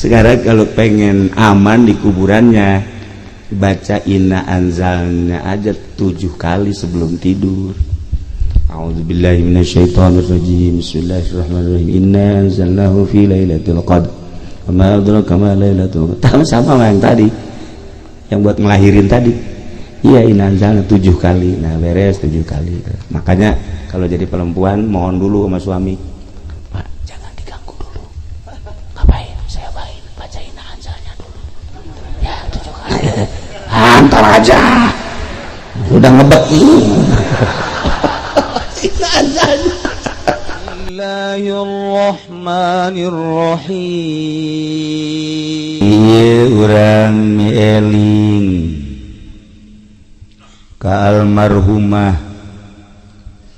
Sekarang kalau pengen aman di kuburannya, baca inna anzalna aja 7 kali sebelum tidur. A'udzubillahi minasyaitonirrajim. Bismillahirrahmanirrahim. Inna anzalnahu fi lailatul qadr. Wa ma adraka ma lailatul qadr. Sama yang tadi. Yang buat ngelahirin tadi. Iya, inna anzalna 7 kali. Nah, beres 7 kali. Makanya kalau jadi perempuan mohon dulu sama suami. Pak, jangan diganggu dulu. Ngapain? Saya bain, baca inna anzalnya dulu. Ya, 7 kali. Antar aja. Udah ngebet. Bismillahirrahmanirrahim. Ieu urang mieling ka almarhumah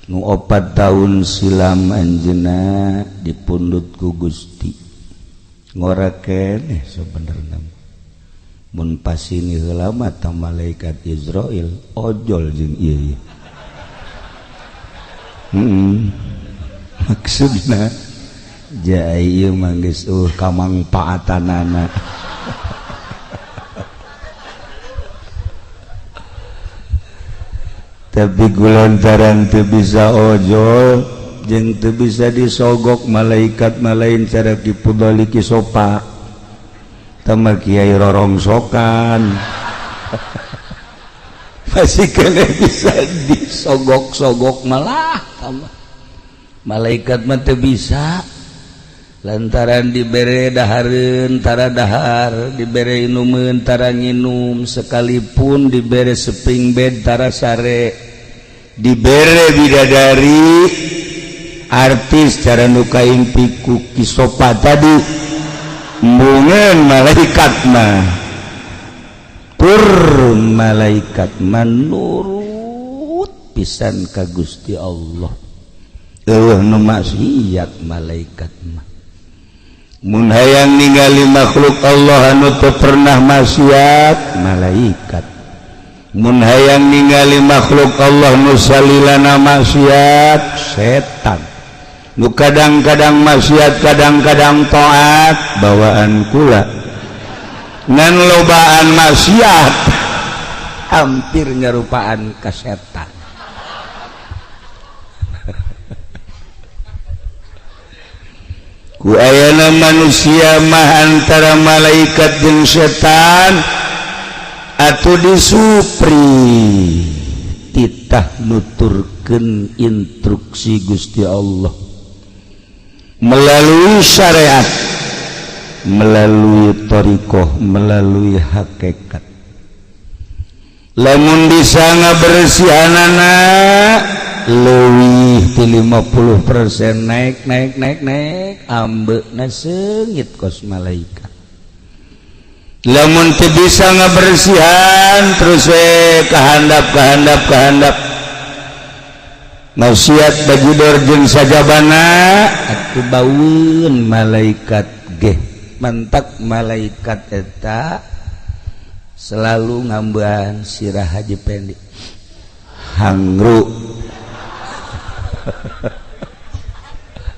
nu 4 tahun silam anjeunna dipundhut ku Gusti. Ngora keneh sebenarna. Mun pasini heula mah ta malaikat Izrail ojol jeung ieu. Maksudna jai ieu mah geus kamangpaatanana. Tapi gulantaran teu bisa ojol jeung teu bisa disogok malaikat malain cara dipudoli ki sopa. Tama kiai rorongsokan. Masih kena bisa disogok-sogok malah tama. Malaikat mah teu bisa lantaran dibere dahareun tara dahar, dibere inumeun tara nginum, sekalipun dibere seping bed tara sare, dibere bidadari artis cara nu kaimpi ku kisopa tadi embungeun malaikat mah. Tur malaikat manurut pisan ka Gusti Allah. Eueuh nu maksiat malaikat mah. Mun hayang ningali makhluk Allah anu teu pernah maksiat malaikat. Mun hayang ningali makhluk Allah nu salilana maksiat setan. Nu kadang-kadang maksiat kadang-kadang taat bawaan kula. Ngan lobaan maksiat hampir nyerupaan ka setan. Ku ayana manusia mah antara malaikat jeung setan atuh disupri titah nuturkeun instruksi Gusti Allah melalui syariat, melalui thariqah, melalui hakikat. Lamun bisa ngabersihanana leuwih ti 50% naik naik naik naik ambeuna seungit kos malaikat. Lamun teu bisa ngabersihan terus we kahandap kahandap kahandap maksiat bajidor jeung sajabana atuh baueun malaikat ge. Mantak malaikat eta selalu ngambean sirah Haji Pendi hangru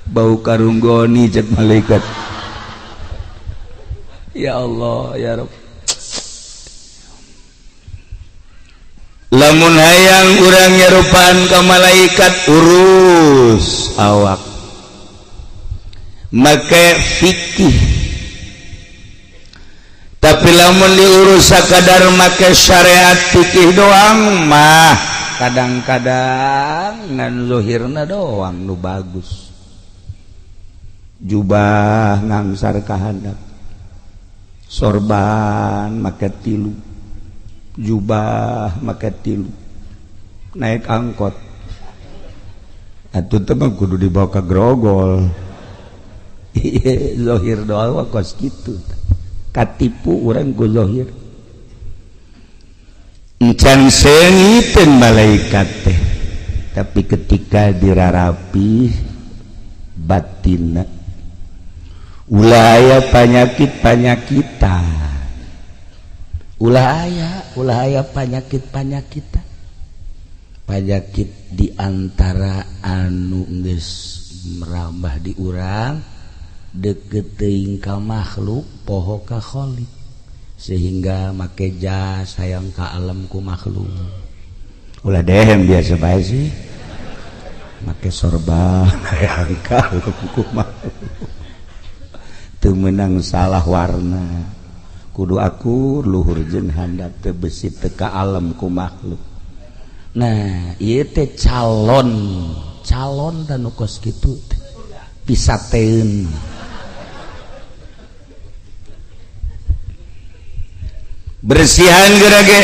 bau karunggoni cek malaikat. Ya Allah ya Rabb. Lamun hayang urang nyerupaan ka malaikat urus awak make fikih. Tapi lamun diurus sakadar make syariat fikih doang mah kadang-kadang ngan zuhirna doang nu bagus. Jubah ngangsar ka handap, sorban make tilu, jubah make tilu, naik angkot atuh teh mah kudu dibawa ka grogol. Zohir doang kos kitu. Katipu urang ku zohir. Encan seungiteun malaikat teh, tapi ketika dirarapi batinna ulah aya panyakit-panyakitan, ulah aya panyakit-panyakitan, panyakit di antara anu geus merambah di urang Deket teuing ka makhluk poho ka khalik sehingga make jas hayang ka alam ku makhluk. Ulah dehem biasa bae sih. Make sorban hayang ka alam ku makhluk. Teu meunang salah warna. Kudu akur luhur jeung handap teu besi teu ka alam ku makhluk. Nah, ieu teh calon, calon dan nu kos kitu teh pisateun. Bersihan gerage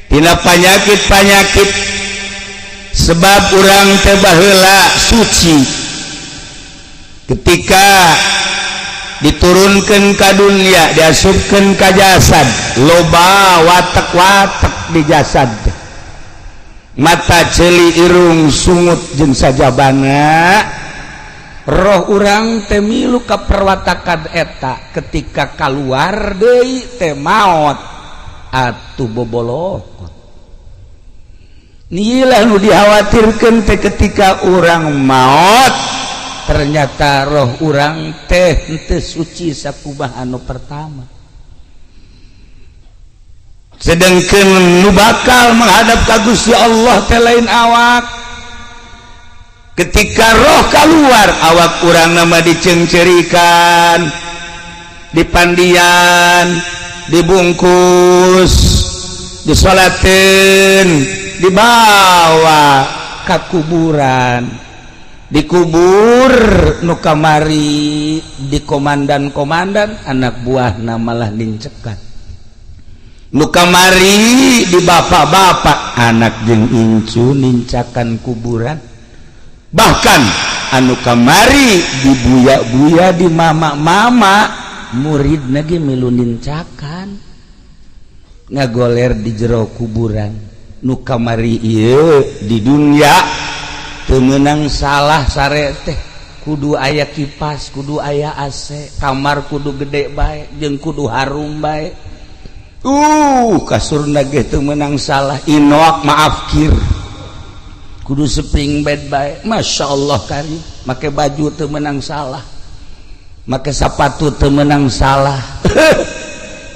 tina panyakit-panyakit sebab urang teh baheula suci ketika diturunkan ka dunia diasupkeun ka jasad loba watek-watek di jasad mata ceuli irung sungut jeung sajabana. Roh urang teh milu ka perwatakan eta ketika kaluar deui teh maot atuh bobolokot. Nilah nu dikhawatirkeun teh ketika urang maot ternyata roh urang teh henteu suci sakumaha anu pertama. Sedangkan nu bakal menghadap ka Gusti Allah teh lain awak. Ketika roh keluar awak urang nama dicengcerikan, dipandian, dibungkus, disolatin, dibawa ke kuburan, dikubur nu kamari di komandan-komandan anak buahna malah nincekan, nu kamari di bapak-bapak anak jeung incu nincakan kuburan, bahkan anu kamari dibuya-buya di mama-mama murid lagi milu nincakan ngagoler di jero kuburan. Nu kamari ieu di dunia teu meunang salah sare teh kudu aya kipas, kudu aya AC, kamar kudu gede bae jeung kudu harum bae. Kasurna ge teu meunang salah inoak maaf kir kudu spring bed bae. Masya Allah kari make baju teu meunang salah, make sapatu teu meunang salah.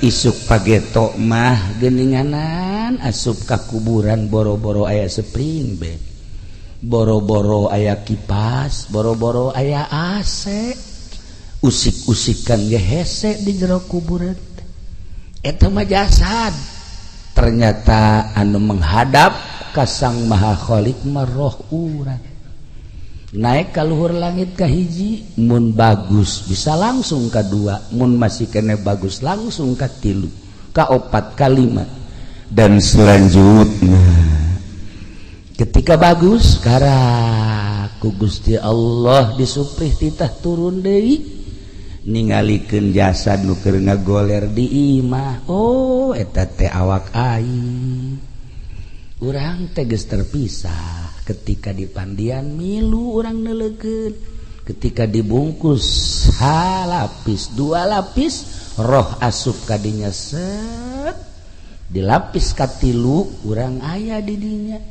Isuk pageto mah geuninganan asup ka kuburan boro-boro aya spring bed, boro-boro aya kipas, boro-boro aya AC, usik-usikan ge hese di jero kuburan. Eta mah jasad. Ternyata anu menghadap ka Sang Maha Khalik mah roh urang. Naik ka luhur langit ka hiji mun bagus bisa langsung ka dua, mun masih kene bagus langsung ka tilu, ka opat, ka lima, dan selanjutnya. Ketika bagus karak ku Gusti Allah disuprih titah turun deui ningalikeun jasad nu keur ngagoler di imah. Oh eta teh awak aing. Urang teh geus terpisah ketika dipandian milu urang neuleukeun, ketika dibungkus halapis dua lapis roh asup kadinya set dilapis katilu urang aya di dinya,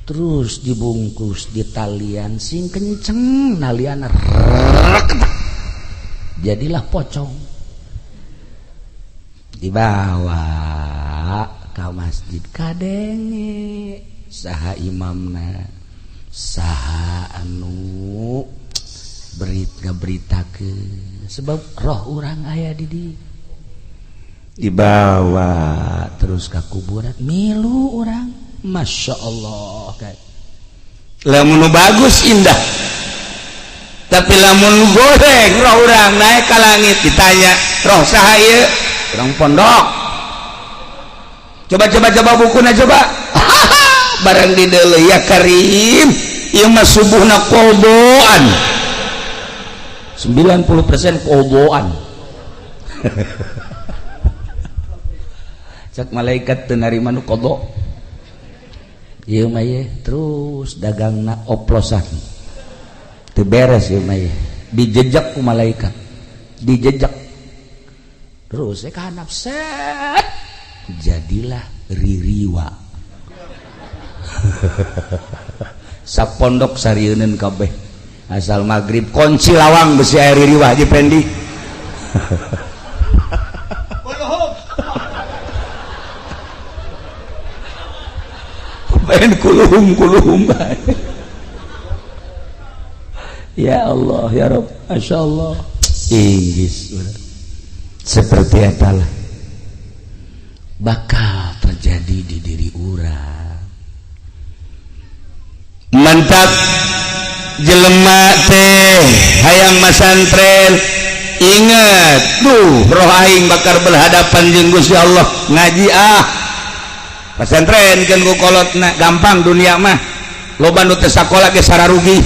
terus dibungkus di talian sing kenceng nalian jadilah pocong dibawa ka masjid kadenge saha imamna saha anu berita-beritakeun sebab roh urang aya di dibawa terus ka kuburan milu urang. Masya Allah kayak lamun bagus indah, tapi lamun goreng roh urang naik ka langit ditanya roh saha ieu? Urang pondok. Coba coba coba bukuna coba. Barang di deuleu ya Karim ieu mah subuhna koboan 90% koboan. Cak malaikat teu narima nu kodo ieu mah ye terus dagangna oplosan teu beres ieu mah ye dijejak ku malaikat, dijejak terus ka handap set jadilah ririwa. Sapondok sarieuneun kabeh Asal maghrib kunci lawang besi air riwah Haji Pendi. Pengen kuluhum kuluhum bae. Ya Allah ya Rabb, Masya Allah. Inggris seperti etalah bakal terjadi di diri urang. Mantap jelema teh hayang masantren, inget tuh roh aing bakal berhadapan jeung Gusti Allah. Ngaji ah, pasantren kan ku kolotna gampang, dunia mah loba nu teu sakola ge sararugi,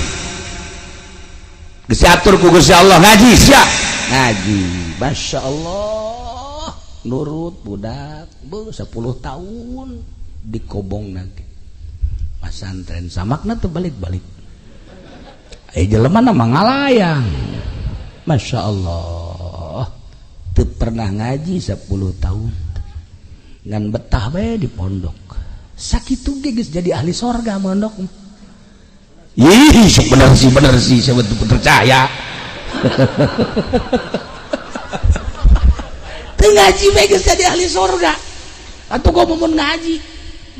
geus diatur ku Gusti Allah. Ngaji sia, ngaji, Masya Allah, nurut budak bu 10 tahun dikobong nanti pasantren samakna tuh balik-balik eh jelema nama ngalayang. Masya Allah, teu pernah ngaji 10 tahun ngan betah bae di pondok, sakitu ge geus jadi ahli sorga mondok. Ih, sok bener sih, bener sih, saya betul percaya. Teu ngaji bae geus jadi ahli sorga. Atuh kok mun ngaji,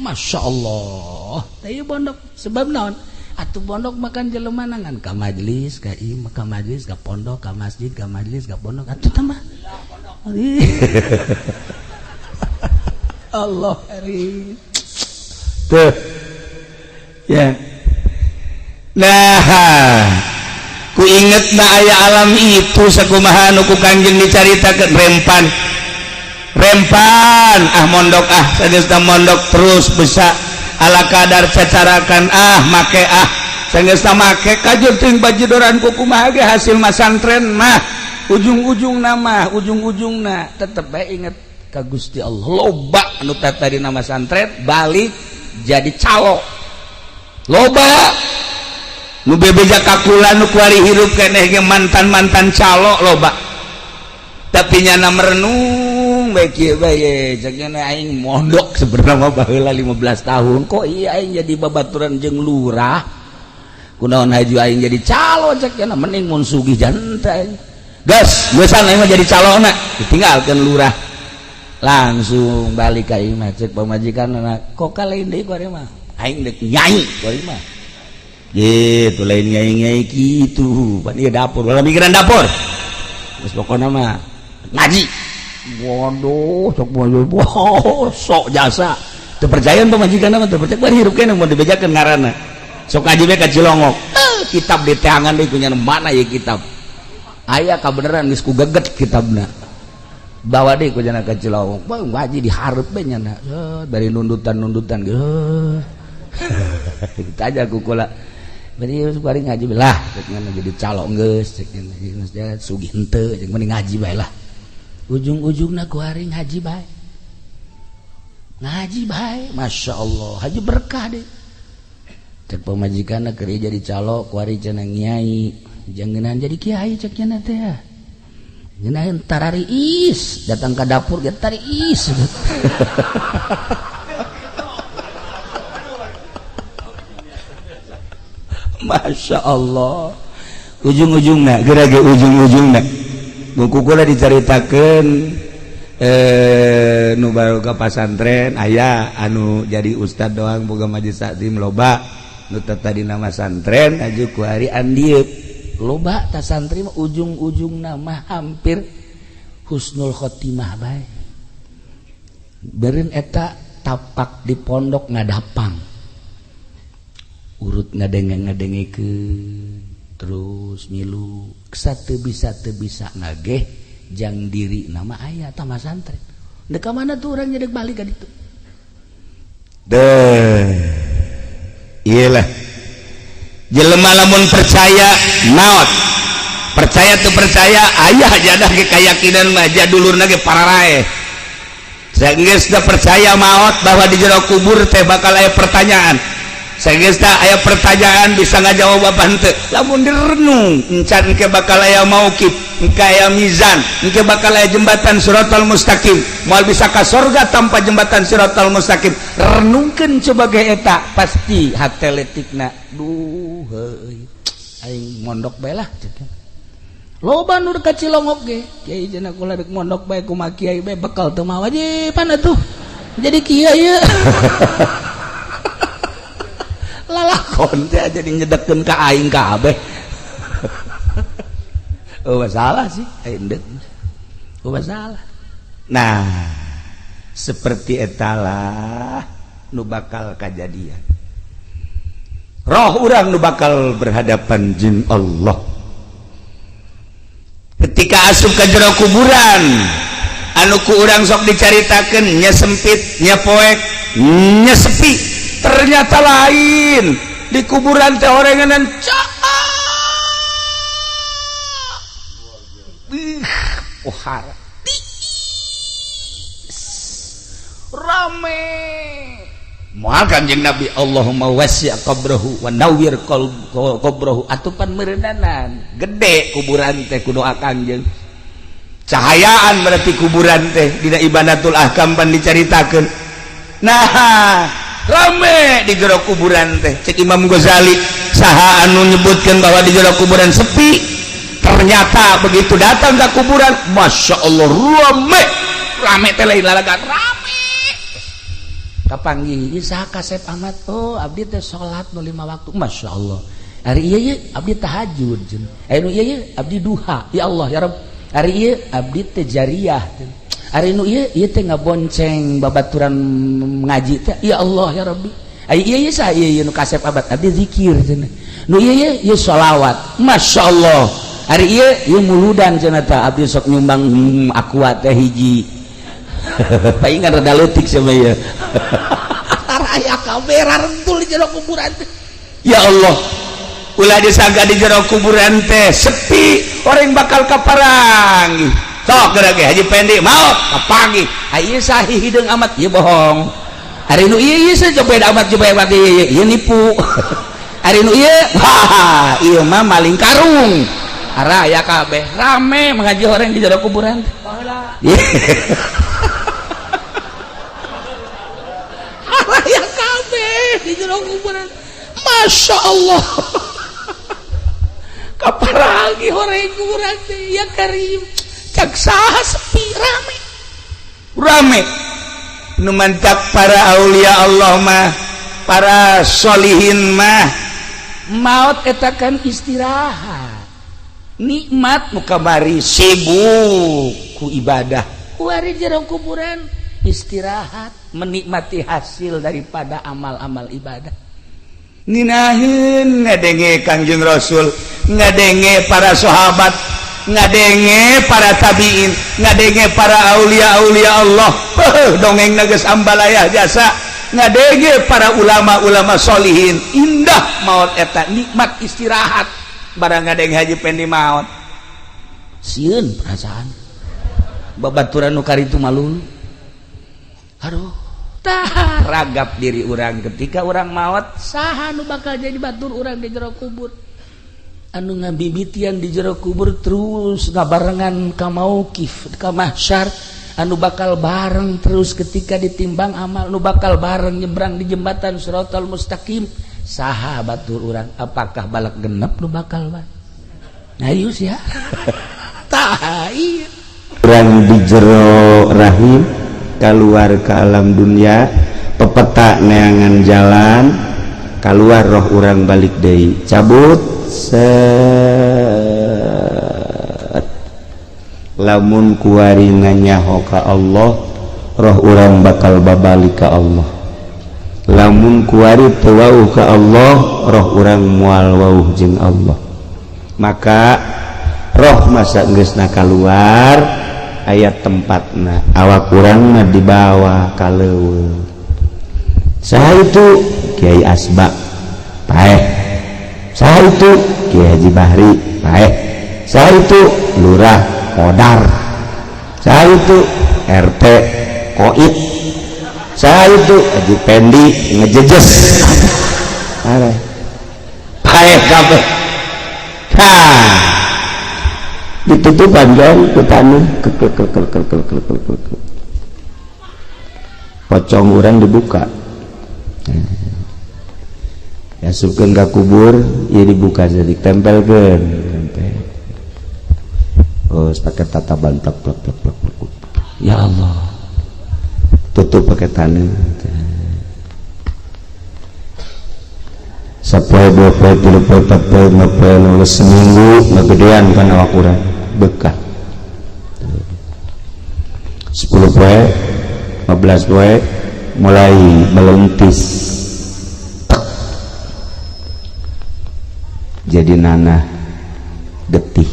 Masya Allah. Teh pondok sebab naon? Atuh pondok makan jelema ngan ka majelis, ka ieu, ka majelis, ka pondok, ka masjid, ka majelis, ka pondok. Atuh tambah. Allah karim. Tuh. Ya. Nah, ku inget na aya alam itu sakumaha nu ku Kangjeng dicaritakeun rempan. Rempan ah mondok ah, sageusna mondok terus bisa ala kadar cacarakan ah make ah, sageusna make kajur teuing bajidoran ku kumaha ge hasil masantren mah ujung-ujung nama ujung-ujungna tetep bae inget ka Gusti Allah. Loba anu tadi nama santren balik jadi calo, loba nu bebeja kakula nu kuari hirup keneh ge mantan-mantan calo loba, tapi nyana merenung bae kieu bae cek nyana aing mondok sebenarnya baheula 15 tahun kok iya aing jadi babaturan jeung lurah, kunaon haju aing jadi calo, cek nyana mending mun sugih janta aing gas geusan aing mah jadi calona, ditinggalkeun lurah langsung balik ka imah. Cek pamajikan kok kalain deui kuari mah aing deuk nyai kuari mah gitu, lain nyai-nyai gitu pan ieu dapur ulah mikiran dapur geus pokona mah ngaji. Waduh, sok wow, sok jasa teu percaya pamajikan mah, teu percaya bari hirup keneh mun dibejakeun ngaranna sok ngaji bae ka Cilongok, kitab di teangan deui kunya mana ieu kitab aya kabeneran geus ku geget kitabna bawa deui ku jana ka Cilongok, ngaji dihareup bae nyana dari nundutan-nundutan geus kita aja ku kula bari bari ngaji lah cek nyana jadi calo geus cek nyana sugih henteu cek mending ngaji bae lah. Ujung-ujungna ku hari ngaji bae, ngaji bae, Masya Allah haji berkah deh. Cek pamajikanna keur jadi calo ku hari cenah nyai jangenan jadi kiai cek nyana teh ngeunaan tarariis datang ka dapur ge tariis. Masya Allah, ujung-ujungna geura ge ujung-ujungna buku kula dicaritakeun nu baru ka pasantren aya anu jadi ustad doang boga majelis taklim loba nu tadi nama santren aju ku hari andieu loba ta santri mah ujung-ujungna mah hampir husnul khotimah bae beureun eta tapak di pondok ngadapang urut ngadenge-ngadengekeun terus milu satu bisa teu bisa ngageh jang diri nama aya tah santren dek ka mana tuh urang nyedek balik ka ditu deh. Iyalah jelema lamun percaya maot percaya teu percaya aya jadah ge kayakinan mah jadulurna ge pararae. Sageus da percaya maot bahwa di jero kubur teh bakal aya pertanyaan. Sageus da aya pertanyaan bisa ngajawab apa henteu. Lamun direnung encan ke bakal aya mauqif, engke aya mizan, engke bakal aya jembatan siratal mustaqim. Moal bisa ka sorga tanpa jembatan siratal mustaqim. Renungkeun sebagai eta pasti hate letikna. Duh heuy. Aing mondok bae lah. Loba nu ka Cilongok ge, kiai cenah kula rek mondok bae kumaha kiai bae bekal teu mawa wajiban atuh. Jadi kieu ieu. Lalakon teh jadi nyedekeun ka aing kabeh. Oh masalah sih, aing deuk. Oh masalah. Nah, seperti etalah nu bakal kajadian. Roh urang nu bakal berhadapan jeung Allah. Ketika asup ke jero kuburan, anu ku urang sok dicaritakeun nya sempit, nya poek, nya sepi, ternyata lain. Di kuburan teh orenganan cak. Pohara. Rame. Moal Kanjeng Nabi Allahumma wasi' qabrahu wa nawwir qabrahu atupan meureundanan. Gede kuburan teh ku doa Kanjeng. Cahayaan berarti kuburan teh dina Ibanatul Ahkam pan dicaritakeun. Nah, rame di jero kuburan teh. Cek Imam Ghazali, saha anu nyebutkeun bahwa di jero kuburan sepi, ternyata begitu datang ke kuburan, Masya Allah rame. Rame teh lain lalagan, rame. Kapanggih ieu saha kasep amat, oh abdi teh salat nu 5 waktu, Masya Allah. Ari ieu ye abdi tahajud cenah. Anu ieu ye abdi duha, ya Allah ya Rabb. Ari ieu abdi teh jariyah cenah. Ari nu ieu ieu teh ngabonceng babaturan ngaji teh, ya Allah ya Rabbi. Ari ieu ye saha ieu nu kasep amat, abdi zikir cenah. Nu ieu ye ieu sholawat, Masya Allah. Ari ieu ieu muludan cenah tah abdi sok nyumbang aqua teh hiji. Palingan rada leutik sama ieu. Aya kamera rentul di jero kuburan teh. Ya Allah, ulah disangka di jero kuburan teh sepi, orang bakal kaparangi. Sok geura ge Haji Pendi maot kapangi. Ieu sahi hideung amat, ieu bohong. Ari nu ieu ieu copet amat copet amat ieu ieu nipu. Ari nu ieu wah ieu mah maling karung. Araya kabeh rame mengaji orang di jero kuburan teh. Baheula. Araya kabeh di jero kuburan. Masya Allah. Kaparagi horeng kuburan teh ya Karim. Cak saha sepi rame. Rame. Nu mantak para aulia Allah mah, para solihin mah maut eta kan istirahat. Nikmat nu kamari sibuk ku ibadah. Kuari jero kuburan istirahat, menikmati hasil daripada amal-amal ibadah. Nginahin ngadenge Kangjeng Rasul, ngadenge para sahabat, ngadenge para tabiin, ngadenge para aulia-aulia Allah. Dongeng geus ambalayah jasa, ngadenge para ulama-ulama solihin. Indah maut eta, nikmat istirahat. Barang ngadenge Haji Pendi maut. Sieun perasaan. Babaturan nu karitu malu. Aduh, tah ragap diri urang ketika urang maut, saha nu bakal jadi batur urang di jero kubur. Anu ngabibitian di jero kubur terus ngabarengan ka mauqif, ka mahsyar, anu bakal bareng terus ketika ditimbang amal, nu bakal bareng nyebrang di jembatan Shiratal Mustaqim. Saha batur urang? Apakah balak genep nu bakal bae? Ayo sia. Tah ieu. Urang di jero rahim keluar ke alam dunia, pepeta neangan jalan keluar roh urang balik deui cabut set. Lamun kuari nganyaho ka Allah, roh urang bakal babalik ka Allah. Lamun kuari teu wauh ka Allah, roh urang moal wauh jeung Allah. Maka roh masa geusna kaluar aya tempatna, awak urang mah dibawa ka leuweung. Saha itu? Kiai Asba paeh. Saha itu? Kiai Haji Bahri paeh. Saha itu? Lurah Kodar. Saha itu? RT Koit. Saha itu? Haji Pendi ngejejes. Paeh kabeh. Hah, ditutupan kan ku taneuh, pocong urang dibuka. Diasupkeun ka kubur ieu, dibuka, jadi tempelkeun, tempel. Oh, pakai tataban, plak plak plak plak plak. Ya Allah, tutup pakai tanah. Sapoe, 2 poe, 3 poe, 4 poe, 5 poe, nulis seminggu ngegedean kan awak urang bekah. 10 poe, 15 poe, mulai melentis. Tek. Jadi nanah getih.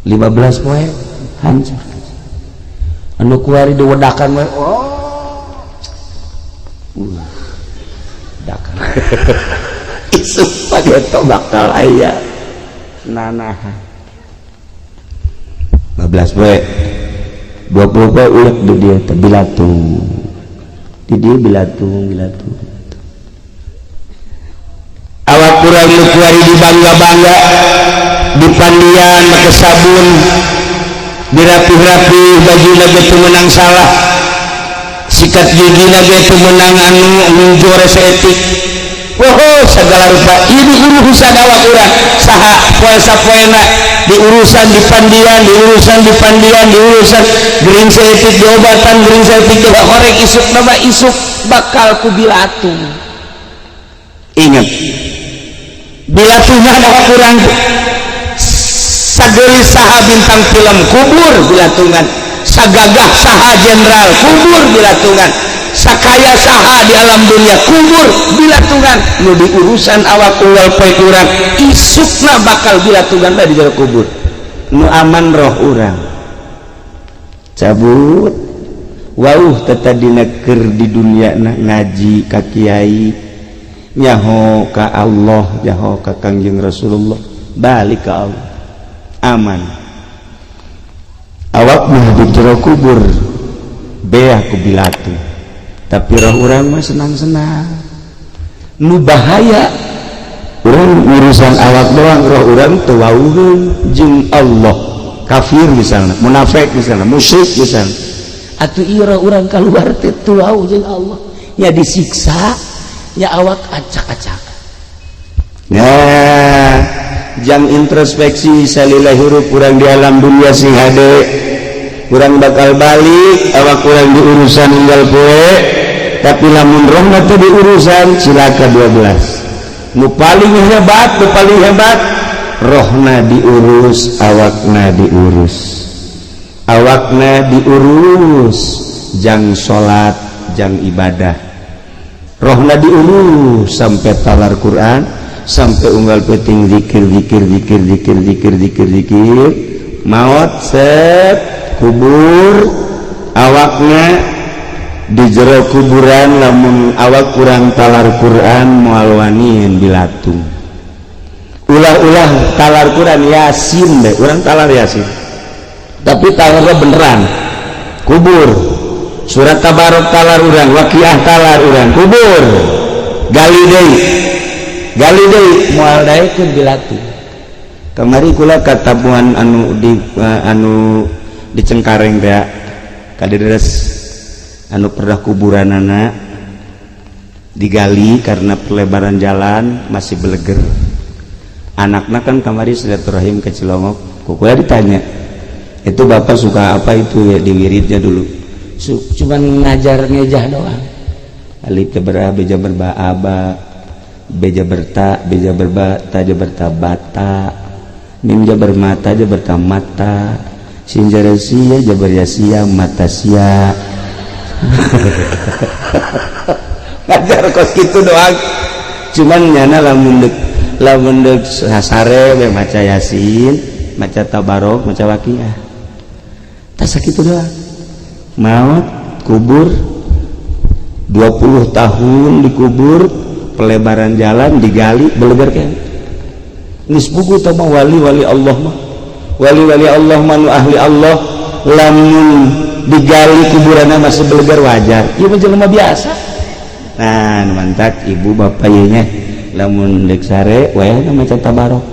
15 poe hancur. Anu kuari diwedakan we, oh, dakan. Isuk pageto bakal aya nanah. 15 poe, 20 poe, ulek di dia teh bilatung. Di dia bilatung, bilatung. Awak kurang nu kuari dibangga-bangga, dipandian make sabun, dirapih-rapi baju ge teu meunang salah, sikat gigi ge teu meunang anu jore saeutik. Oh, segala rupa ini urusan awak urang saha poe sapoena diurusan, dipandian, diurusan, dipandian, diurusan, gering saeutik diobatan, gering saeutik horeng. Isuk nama isuk bakal ku bilatung. Ingat, bilatungan awak urang. Sageulis saha bintang film, kubur bilatungan. Sagagah saha jenderal, kubur bilatungan. Sakaya saha di alam dunia, kubur bilatungan. Nu diurusan awak unggal poe urang, isukna bakal bilatungan di jero kubur. Nu aman roh urang. Cabut wauh teta dina keur di dunia na ngaji ka kiai, nyaho ka Allah, nyaho ka Kangjeng Rasulullah, balik ka Allah, aman. Awak mah di jero kubur beah ku bilatu, tapi roh urang mah senang-senang. Nu bahaya urang urusan awak doang, roh urang teu wauheun jeung Allah. Kafir misalnya, munafik misalnya, musyrik misalnya, atuh ieu roh urang keluar teh teu wauh jeung Allah ya, disiksa ya, awak acak-acak. Nah, jang introspeksi salila hirup urang di alam dunia sing hade. Urang bakal balik, awak urang diurusan unggal poe, tapi lamun rohna teu diurusan, cilaka 12. Nu paling hebat, nu paling hebat rohna diurus, awakna diurus. Awakna diurus jang salat, jang ibadah. Rohna diurus sampai talar Quran, sampai unggal peting zikir, zikir, zikir, zikir, zikir, zikir, zikir. Maut, set, kubur. Awaknya di jero kuburan, lamun awak kurang talar Quran, moal wanian bilatung. Ulah-ulah talar Quran, Yasin deh urang talar Yasin, tapi talarnya beneran, kubur. Surat Tabarok talar urang, Waqiah talar urang, kubur. Gali deui, gali deui, moal daekeun bilatung. Kamari kula katamuan anu di anu di Cengkareng teh, kadireres anu pernah kuburanana digali karena pelebaran jalan, masih beleger. Anaknya kan kamari silaturahim ke Cilongok, kok ditanya itu, "Bapak suka apa itu ya di wiridnya dulu?" Cuman ngajar ngejah doang. Alif jabar a, b jabar ba, aba, b jabar ta, b jabar ba, ta jabar ta, bata, mim jabar mata, jabar ta, mata, sin jabar sia, jabar ya sia, mata sia. Ngajar kos gitu doang. Cuman nyana lamun dek, lamun dek sare we maca Yasin, maca Tabarok, maca Waqiah, tas sakitu doang. Maut, kubur. 20 tahun dikubur, pelebaran jalan, digali, belegar kan. Geus buku tah mah. Wali-wali Allah mah, wali-wali Allah mah, nu ahli Allah, lamun digali kuburannya masih belegar, wajar. Ieu mah jelema biasa. Nah, mantak ibu bapak ieu nya, lamun dek sare wayahna maca Tabarok.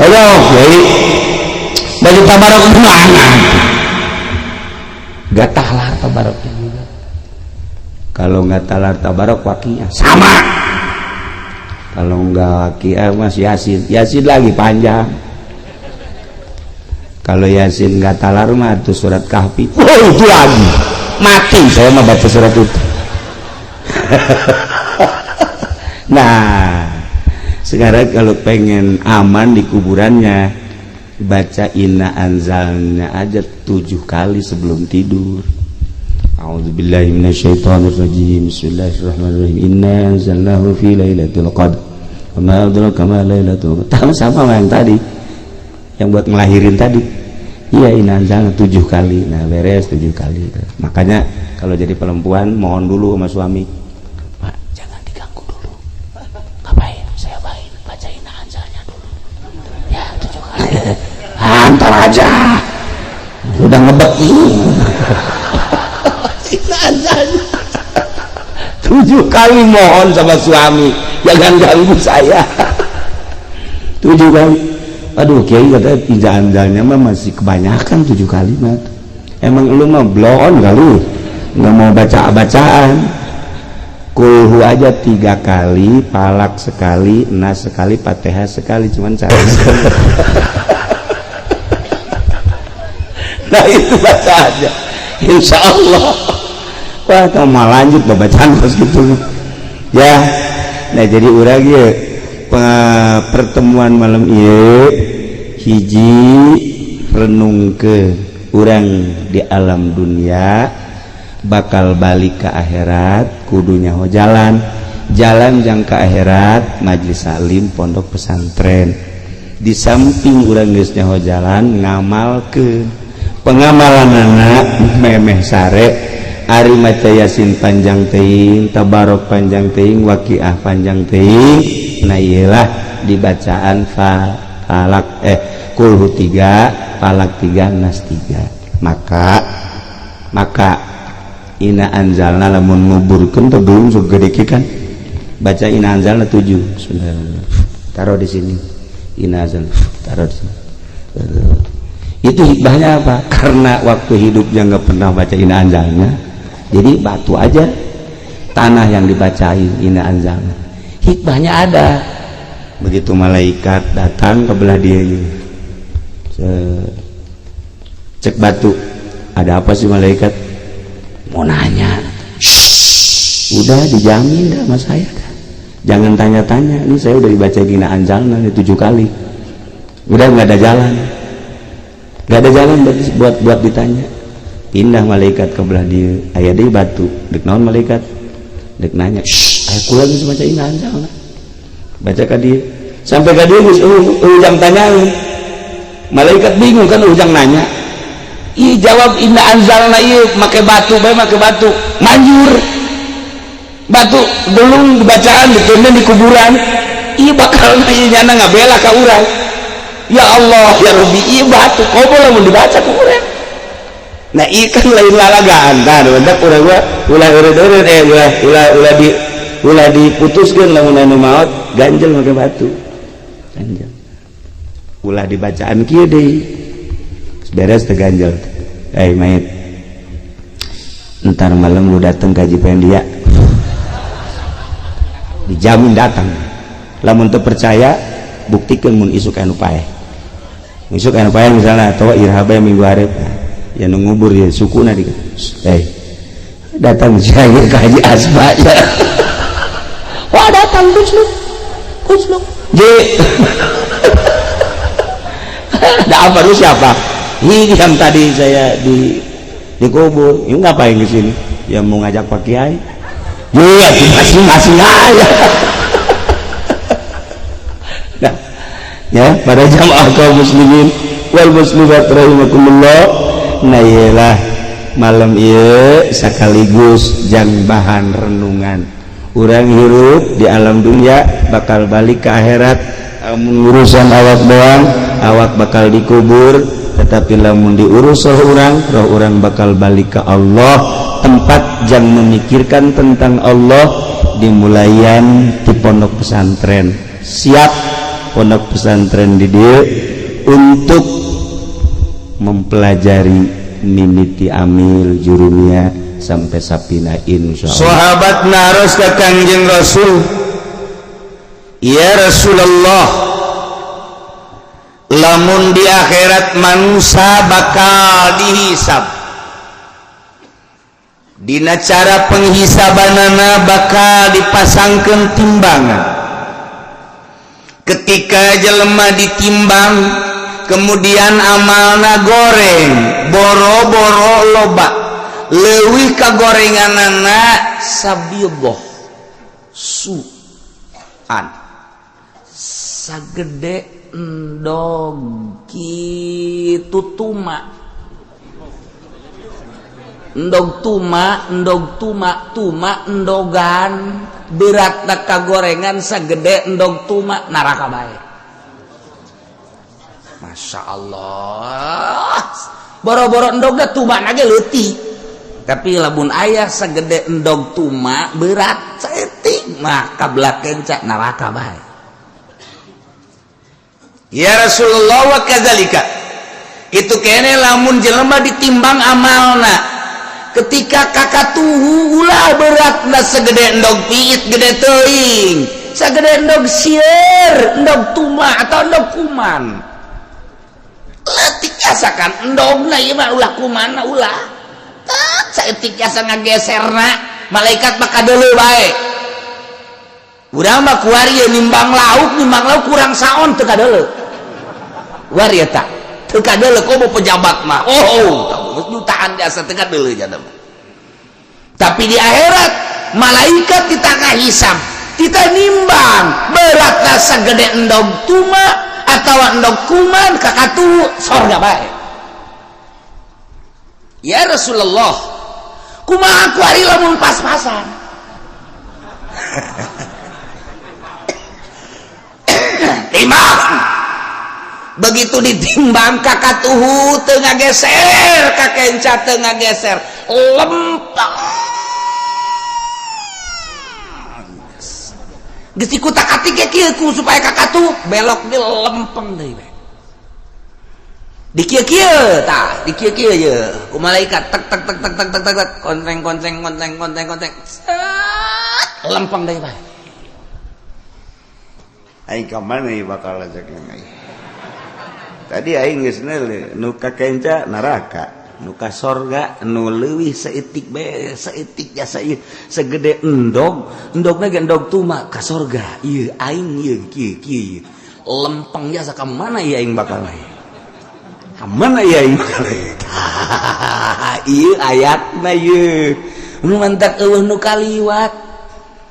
Oh kiai, baca Tabarok mana? Gatah lah Tabaroknya juga. Kalau nggak talar, tabarok, waqiah sama. Kalau nggak waqiah mas Yasin, Yasin lagi panjang. Kalau Yasin nggak talar mah itu surat Kahfi. Oh, itu lagi mati saya mah baca surat itu. Nah, sekarang kalau pengen aman di kuburannya, baca inna anzalna aja 7 kali sebelum tidur. A'udzubillahi minasyaitonirrajim. Bismillahirrahmanirrahim. Inna anzalnahu fi lailatul qadr. Wa ma adraka ma lailatul qadr. Sama yang tadi. Yang buat ngelahirin tadi. Iya, inna anzalna 7 kali. Nah, beres 7 kali. Makanya kalau jadi perempuan mohon dulu sama suami. Pak, jangan diganggu dulu. Ngapain? Saya bain baca inna anzalnya dulu. Ya, 7 kali. Antar aja. Udah ngebet. 7 kali mohon sama suami, jangan ganggu saya. 7 kali. Aduh, kiai kata inna anzalnya mah masih kebanyakan 7 kali mah. Emang lu mah bloon kali, nggak mau baca-bacaan. Kulhu aja 3 kali, palak sekali, nas sekali, fatihah sekali, cuman cara. Nah, itu baca aja. Insya Allah. Wah, kamu mau lanjut bacaan terus gitu ya. Nah, jadi urang ieu pertemuan malam ieu hiji renung ke urang di alam dunia bakal balik ke akhirat, kudu nyaho jalan jalan jang ka akhirat, majelis salim pondok pesantren. Di samping urang geus nyaho jalan, ngamalkeun pengamalan anak memeh sare. Ari maca Yasin panjang teuing, tabarok panjang teuing, waqiah panjang teuing. Nah, iyalah dibacaan falak kulhu 3, falak 3, nas 3. Maka inna anzalna lamun nguburkeun teh belum segede kan. Baca inna anzalna 7. Taruh di sini. Inna anzalna taruh di sini. Itu hikmahnya apa? Karena waktu hidupnya nggak pernah baca inna anzalna, jadi batu aja tanah yang dibacain inna anzalna. Hikmahnya ada. Begitu malaikat datang ke belah dia, cek batu, ada apa sih malaikat? Mau nanya. Shh, udah dijamin dah sama saya dah. Jangan tanya-tanya. Ini saya udah dibaca inna anzalna 7 kali. Udah nggak ada jalan. Gak ada jalan buat ditanya. Pindah malaikat ke belah dia, aya deui batu. Dek naon malaikat? Dek nanya. Shh, aya kula geus maca inna anzalna. Baca ka dieu. Sampai ka dieu geus ujang tanyaeun. Malaikat bingung kan ujang nanya. Ih, jawab inna anzalna ieu make batu bae, make batu. Manjur. Batu belum dibacaan ditunda di kuburan. Ih, bakal ieu nyana ngabela ka urang. Ya Allah ya Rabbi, ieu batu komo lamun dibaca ku urang. Nah, ieu kan lain lalagaan. Tah, bentak urang mah ulah eureun-eureun ulah ulah ulah di ulah diputuskeun lamun anu maot ganjel make batu. Ganjel. Ulah dibacaan kieu deui. Beres teh ganjel. Eh mayit. Entar malam lu dateng ka Haji Pendia. Dijamin datang. Lamun teu percaya, buktikan mun isuk anu paeh. Isuk anu paeh misalnya atau irhaba minggu hareup. Ya nu ngubur ya sukuna di. Datang saya ke Haji Asma ya. Wah, datang Gus. J. Ada apa lu siapa? Ini yang tadi saya di dikubur. Ini ngapain ke sini? Ya mau ngajak Pak Kiai. Iya, masing-masing aja. Nah, ya, pada jamaah kaum muslimin wal muslimat rahimakumullah. Nah, iyalah malam ieu sekaligus jang bahan renungan. Urang hirup di alam dunia bakal balik ke akhirat. Amun urusan awak doang, awak bakal dikubur, tetapi lamun diurus roh urang, roh urang bakal balik ke Allah. Tempat jang memikirkan tentang Allah dimulayan di pondok pesantren. Siap pondok pesantren di dieu untuk mempelajari mimiti amil jurumia Sampai sapina, insyaallah. Sahabat naros ka Kangjeng Rasul, "Ya Rasulullah, lamun di akhirat manusia bakal dihisab, dina cara penghisabanana bakal dipasangkan timbangan. Ketika jelema ditimbang, kemudian amalna goreng, boro-boro loba, leuwih ka gorenganana sabidoh su'an, sagede endog kitu tuma, endog tuma, endog tuma, tuma endogan, berat ka gorengan sagede endog tuma, neraka bae." Masya Allah, boro-boro endogna, tuma ge leutik, tapi lamun aya segede endog tuma, berat saeutik mah, kabelah kenca neraka bae. "Ya Rasulullah, wa kadzalika," itu kene lamun jelema ditimbang amalna, ketika kakatuhu ulah beratna segede endog piit, gede teuing, segede endog sieur, endog tuma atau endog kuman leutik, asakan endogna ieu mah, ulah kumana, ulah saeutik jasa ngageserna, malaikat mah kadeuleu bae. Urang mah kuari nimbang lauk, nimbang lauk kurang saon teu kadeuleu. Kuari eta teu kadeuleu, komo pejabat mah. Oh, jutaan jasa teu kadeuleu jana mah. Tapi di akhirat malaikat kita hisab, kita nimbang, beratna sagede endog tuma atau endog kuman, kakatu sorga bae. "Ya Rasulullah, kumaha kuari lamun pas-pasan?" Timbang, begitu ditimbang kakatuhu teu ngageser, kakenca teu ngageser, lempeng. Geus dikutak-atik ge kieu ku supaya kakatuh belok di lempeng deui bae. Di kieu-kieu tah, di kieu-kieu ye ku malaikat, tek tek tek tek tek tek tek, kontreng kontreng kontreng kontreng kontreng, set, lempeng deui bae. Aing ka mana ieu bakal ajak aing? Tadi aing geus nu ka kenca neraka, nu ka sorga nu leuwih saeutik bae, saeutik jasa ieu segede endog, endogna ge endog tuma, ka sorga. Ieu aing ieu kieu kieu lempeng jasa, ka mana ieu aing bakal ieu? Ka mana ieu aing bakal ieu? Ieu ayatna ieu. Nu mantak eueuh nu kaliwat.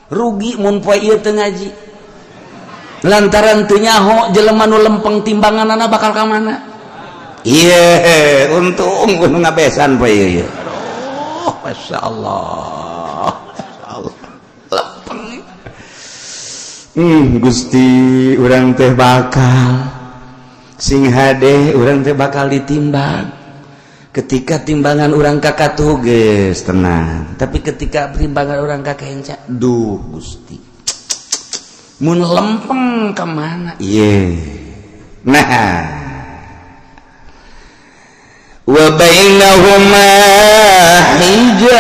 Rugi mun poe ieu teu ngaji. Lantaran teu nyaho jelema nu lempeng timbanganana bakal ka mana. Ieu untung nu ngabesan poe ieu. Aduh, Masya Allah. Allah. Lempeng. Gusti, urang teh bakal sing hade, urang teh bakal ditimbang. Ketika timbangan urang kakatuh geus tenang, tapi ketika timbangan urang kakenca, duh Gusti, mun lempeng ke mana? Iya. Nah, wa bainahuma hijab,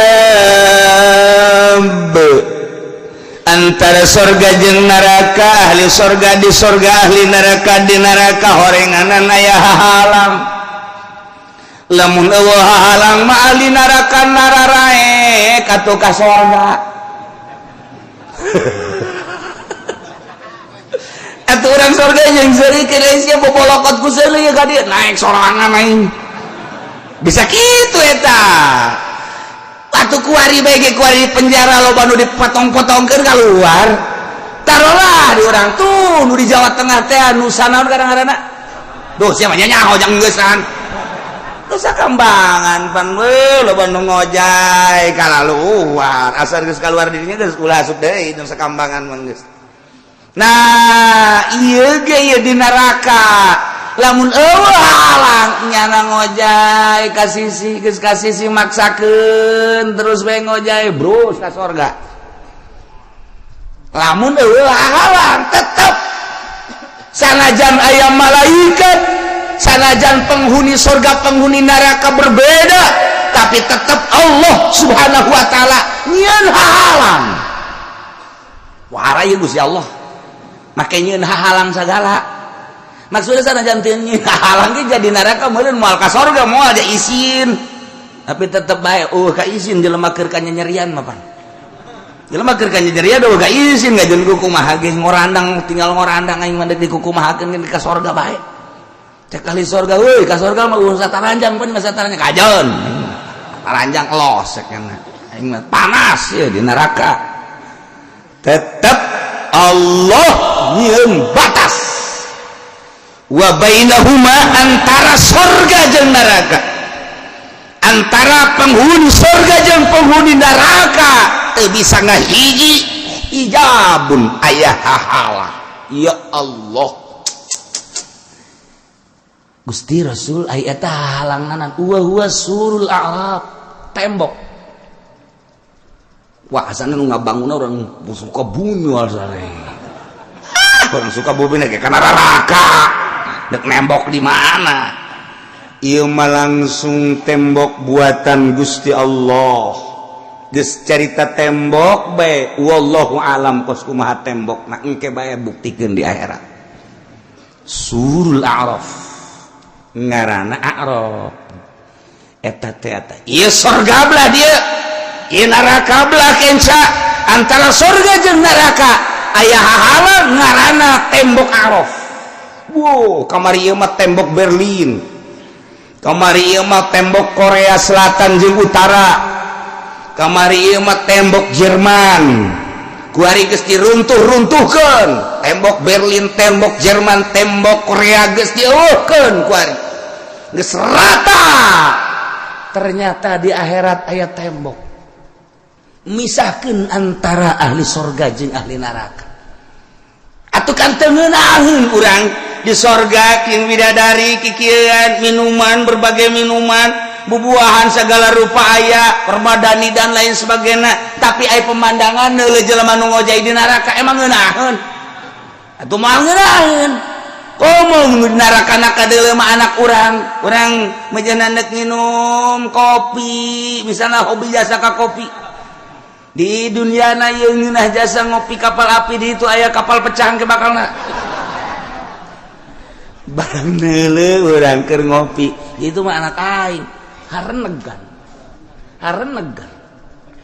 antara sorga jeung neraka, ahli sorga di sorga, ahli neraka di neraka, horenganan aya hahalang. Lamun eueuh hahalang mah ahli neraka nararaek atuh ka sorga. Atuh urang sorga jeung seuri sia bobolokot ku seuri ka dieu, naik sorangan aing bisa kitu eta. Atuh kuari bae ge, kuari penjara loba nu dipotong-potongkeun keluar. Tarolah di urang tuh nu di Jawa Tengah teh nu sanaon kadang-kadang. Duh, sia mah nyaho jang geusan. Nusa Kambangan pan we loba nu ngojay kalaluar, asal geus kaluar dirinya geus ulah asup deui Nusa Kambangan mah geus. Nah, ieu ge ieu di neraka lamun eueuh halang, nyana ngojay ka sisi, geus ka sisi maksakeun terus bae ngojay, bros ka sorga. Lamun eueuh halang tetep, sanajan aya malaikat, sanajan penghuni sorga, penghuni neraka berbeda, Tapi tetep Allah Subhanahu wa taala nyieun hahalang. Wah, ieu Gusti Allah. Make nyieun hahalang sagala. Maksudnya sanajan teu nyieun hahalang ge jadi neraka meureun moal ka sorga, moal aja isin. Tapi tetep bae ka isin jelema keur kanyanyerian mah pan. Jelema keur kanyanyerian eueuh ka isin ngajeun ku kumaha ge ngorandang, tinggal ngorandang aing mah deuk dikukumahakeun ge ka sorga bae. Cek ahli sorga, euy ka sorga mah urusan taranjang pan masa taranjang kajeun. Taranjang los cek aing mah panas ya di neraka. Tetep Allah nyieun batas. Wa bainahuma antara sorga jeung neraka. Antara penghuni sorga jeung penghuni neraka teu bisa ngahiji hijabun aya hahala. Ya Allah. Gusti Rasul aya eta halanganan wa huwa surul a'raf, tembok. Wah, asana nu ngabangun orang suka bumi asana. Orang suka bumi ge kana neraka. Dek nembok di mana? Ieu mah langsung tembok buatan Gusti Allah. Geus carita tembok bae, wallahu alam kos kumaha tembok na engke bae buktikeun di akhirat. Surul a'raf. Ngaranna a'raf. Eta teh eta. Ieu sorga belah dieu. Ieu neraka belah kenca. Antara sorga jeung neraka aya hahalang ngaranna tembok a'raf. Wow, kamari ieu mah tembok Berlin. Kamari ieu mah tembok Korea Selatan jeung Utara. Kamari ieu mah tembok Jerman. Kuari geus diruntuh-runtuhkeun. Tembok Berlin, tembok Jerman, tembok Korea geus dieuweuhkeun kuari. Geus rata. Ternyata di akhirat aya tembok. Misahkeun antara ahli sorga jeung ahli neraka. Atuh kan teu ngeunaheun urang di sorga jeung bidadari kikieuan minuman, berbagai minuman, bubuahan segala rupa aya, permadani dan lain sebagainya, tapi aya pemandangan neuleuh jelema nu ngojay di neraka emang ngeunaheun? Atuh moal ngeunaheun. Komo nu di neraka na kadeuleu mah anak urang, urang mejeuna deuk nginum kopi, misalna hobi jasa ka kopi. Di dunia na ieu ngeunah jasa ngopi kapal api, di itu aya kapal pecah ke bakalna. Barang neuleuh urang keur ngopi, itu mah anak aing harenegan. Harenegan.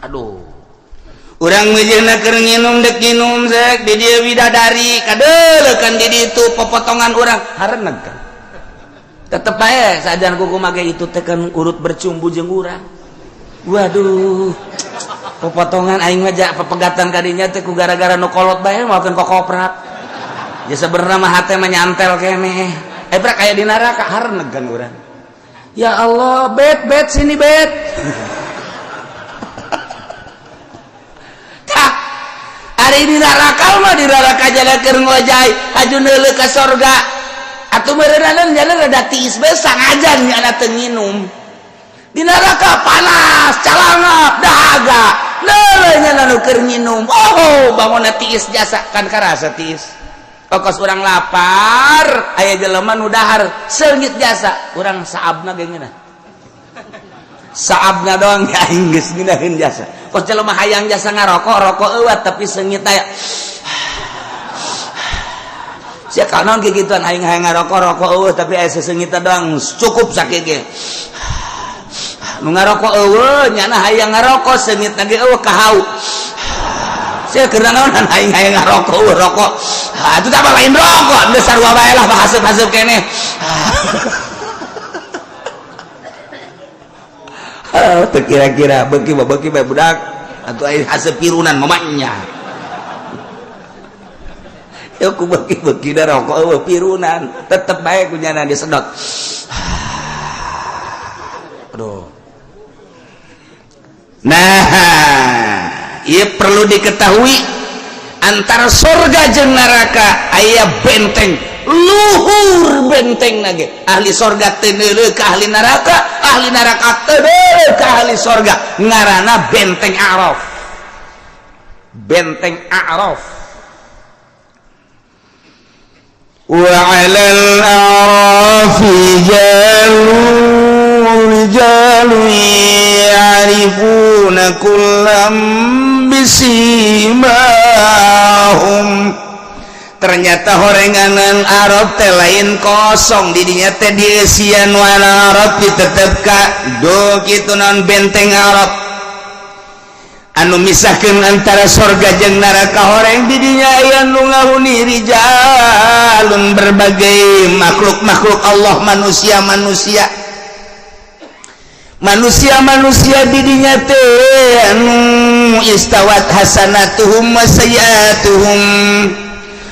Aduh. Urang meujeuhna keur nginum deuk nginum sek di dieu bidadari kadeuleukan di ditu popotongan urang harenegan. Tetep bae sajan kuku mage itu teh kan urut bercumbu jeung urang. Waduh. Popotongan aing mah ja pepegatan kadinya teh ku gara-gara nu kolot bae moalkeun kokoprak. Ya sebenarnya mah hate mah nyantel keneh. Prak aya di neraka harenegan urang. Ya Allah, bet bet sini bet. Tah, ari di neraka mah di neraka jaga keur ngojay, haju neuleuh ka sorga. Atuh meureunana jalan rada tiis bae sangajan nya teu nginum. Di neraka panas, calangap, dahaga. Neuleuh nya nu keur nginum. Oh, bangunna tiis jasa kan karasa tiis. Kokos urang lapar, aya jelema nu dahar seungit jasa, urang saabna ge ngeunah. Saabna doang ya aing geus ngeunaheun jasa. Kos jelema hayang jasa ngarokok, rokok eueuh tapi seungit aya. Sia kanaon kikituan aing hayang ngarokok, rokok eueuh tapi aya seseungitna doang cukup sakieu ge. Nu ngarokok eueuh nyana hayang ngarokok seungitna ge eueuh kahau. Sia keur naonan aing hayang ngarokok eueuh rokok. Ah itu apa lain rokok, geus sarua bae lah bahaseup-haseup keneh. Teu kira-kira beuki mah beuki bae budak atuh aing haseup pirunan mamanya. Ya ku beuki-beuki da rokok eueuh pirunan, tetep bae ku nyana disedot. Aduh. Nah, ieu perlu diketahui antara sorga jeung neraka aya benteng luhur benteng nage. Ahli sorga teu neuleuh ka ahli neraka, ahli neraka teu neuleuh ka ahli sorga, ngaranna benteng A'raf. Benteng A'raf. Wa 'alal a'rafi rijalun Ya'rifuna kullam bisimahum. Ternyata horenganan Arab teh lain kosong, didinya teh dieusian wana Arab tetep ka do kitu non benteng Arab anu misahkeun antara sorga jeung neraka. Horeng didinya aya nu ngahuni rijalun, berbagai makhluk-makhluk Allah, manusia-manusia, manusia-manusia didinya teh anu istawat hasanatuhum wa sayyiatuhum.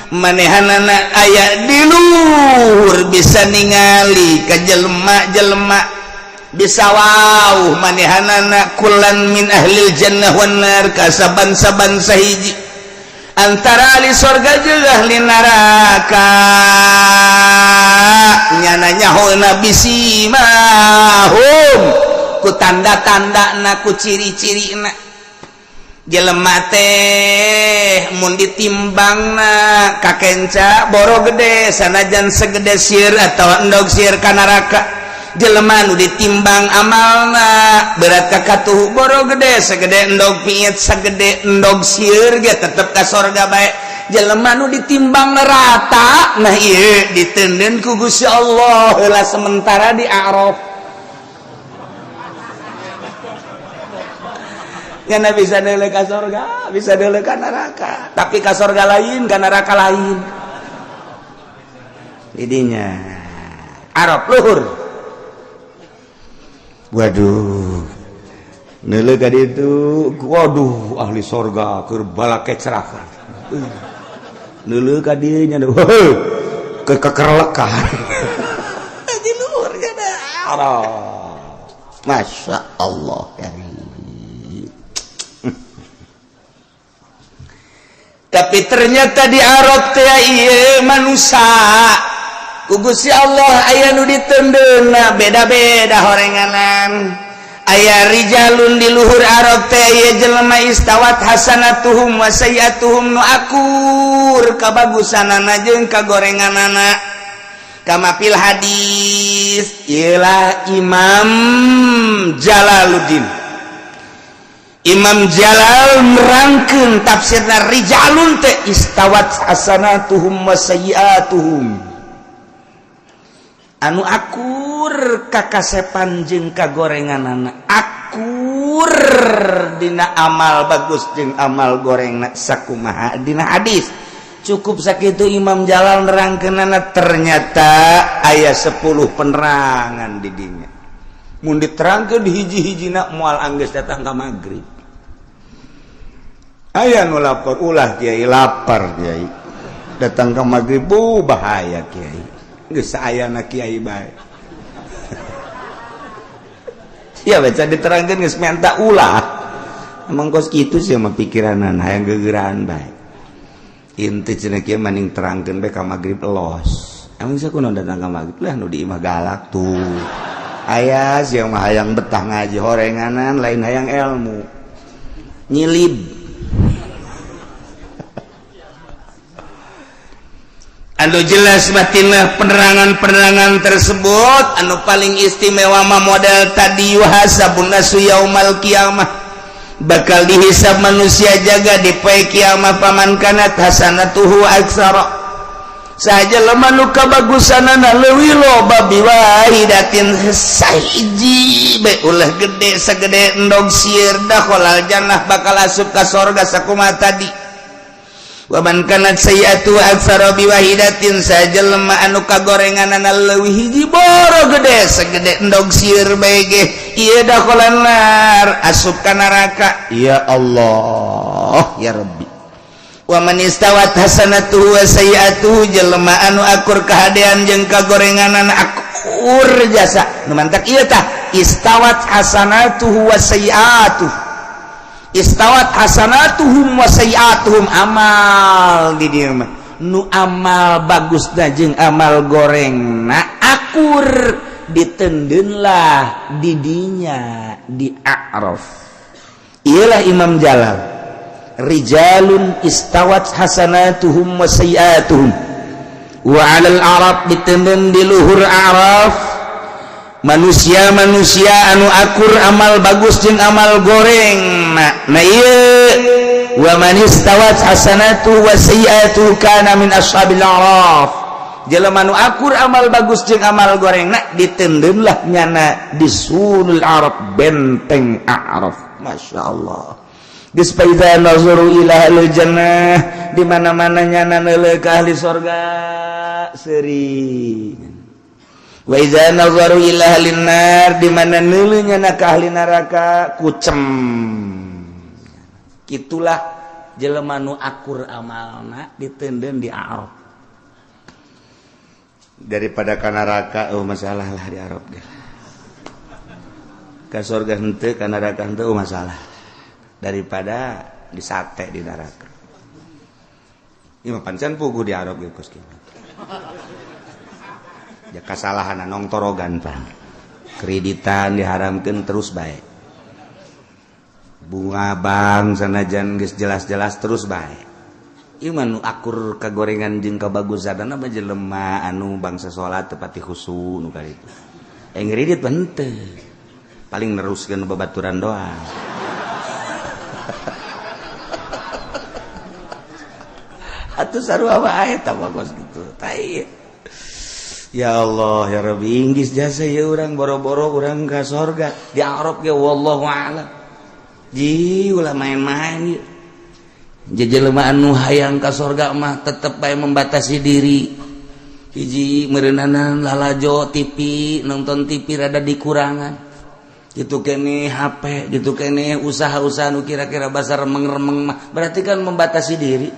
Manehanana aya di luhur, bisa ningali ka jelema-jelema, bisa wow manehanana kullan min ahlil jannah wan nar, ka saban-saban sahiji antara ahli sorga jeung ahli neraka. Nyana nyahona bisimahum, ku tanda-tanda na, ku ciri-ciri na. Jelema teh mun ditimbangna kakenca boro gede, sanajan segede sir atau endog sir ka neraka. Jelema nu ditimbang amalna berat kakatuh boro gede, segede endog piit, segede endog sir ge tetep ka sorga bae. Jelema nu ditimbang rata, nah ieu ditenden ku Gusti Allah heula sementara di Araf. Ngana bisa deuleu ka sorga, bisa deuleu ka neraka, tapi ka sorga lain, ka neraka lain. Didinya Arab luhur. Waduh, neuleuh ka ditu, waduh, ahli sorga keur balakecrakan. Neuleuh ka dieu nya, keur kekerlekan di luhur nya Arab. Masya Allah karim. Tapi ternyata di Arab teh ieu manusia ku Gusti Allah aya nu ditendeuna beda-beda horenganan. Aya rijalun di luhur Arab teh ieu jelema istawat hasanatuhum wa sayyiatuhum, nu akur kabagusanana jeung kagorenganana, kama fil hadis. Ialah Imam Jalaluddin, Imam Jalal merangkeun tafsirna rijalun teh istawat hasanatuhum wa sayyiatuhum, anu akur kakasepan jeung kagorenganana, akur dina amal bagus jeung amal gorengna sakumaha dina hadis. Cukup sakitu Imam Jalal nerangkeunana. Ternyata aya 10 penerangan di dinya. Mun diterangkeun di hiji-hijina moal anggeus datang ka magrib. Aya nu lapor, "Ulah kiai, lapar kiai, datang ke maghrib." Bu, bahaya kiai, geus saayana kiai bae. Ya baca diterangkeun geus minta ulah. Emang kos kitu sih mah pikiranan, hayang gegeraan bae. Inti cenah kieu, maning terangkeun bae ka maghrib los. Emang sia kunaon datang ka maghrib lah? Nu di imah galak tuh. Aya sia mah hayang betah ngaji horenganan, lain hayang ilmu, nyilib. Anu jelas batinlah penerangan-penerangan tersebut, anu paling istimewa mah model tadi, yuhasabun nasu yaumal qiyamah, bakal dihisab manusia jaga di poe kiamah. Faman kanat hasanatuhu aksara, saja lemah nu kabagusanana leuwih loba, biwahidatin, sahiji bae, ulah gede, sagede endog sieur, dakhalal jannah, bakal asup ka sorga sakumaha tadi. Waman kanat sayyiatu aktsara biwahidatin, sajelema anu kagorenganana leuwih hiji boro gede, segede endog sieur bae ge, ieu dakhalan nar, asup ka neraka. Ya Allah ya Rabbi. Wa man istawat hasanatuhu wa sayyiatuhu, jelema anu akur kahadean jeung kagorenganana, akur jasa nu mantak ieu tah istawat hasanatuhu wa sayyiatuhu, istawat hasanatuhum wa sayyiatuhum, amal di dieu mah nu amal bagus da jeung amal goreng na akur, ditendeunlah didinya di A'raf. Ialah Imam Jalal, rijalun istawat hasanatuhum wa sayyiatuhum wa 'alal a'raf, ditenden di luhur A'raf. Manusia-manusia anu akur amal bagus jeung amal goreng. Nah, ieu wa man istawat hasanatu wa sayyi'atu kana min ashabil a'raf. Jelema nu akur amal bagus jeung amal goreng nak ditendeun lah nyana di sulul Arab, benteng A'raf. Masya Allah. Geus faidza nazaru ila ahlil jannah, di mana-mana nyana neuleuh ka ahli sorga seuri. Wa iza nazaru ila ahlin nar, di mana neuleuh nyana ka ahli neraka kucem. Kitulah jelema nu akur amalna ditendeun di Arab daripada ka neraka. Oh, masalah lah di Arab ge. Ka surga henteu, ka neraka henteu, oh masalah, daripada disate di neraka. Ieu mah pancen puguh di Arab ge kos kieu. Ya kasalahan nong torogan pan. Kreditan diharamkeun terus bae. Bunga bank sanajan geus jelas-jelas terus bae. Ieu mah nu akur kagorengan jeung kabagusan mah jelema anu bangsa salat tepati khusu nu kali itu. Eh, ngredit mah henteu. Paling neruskeun babaturan doang. Atuh sarua wae eta mah kos kitu. Tai. Ya Allah ya Rabbi, inggis jasa ya urang boro-boro urang ka sorga di Arab ge wallahu a'lam. Ji ulah main-main ieu. Jelema anu hayang ka sorga mah tetep bae membatasi diri. Hiji meureunana lalajo TV, nonton TV rada dikurangan. Gitu kene HP, gitu kene usaha-usaha nu kira-kira basar remeng-remeng mah berarti kan membatasi diri.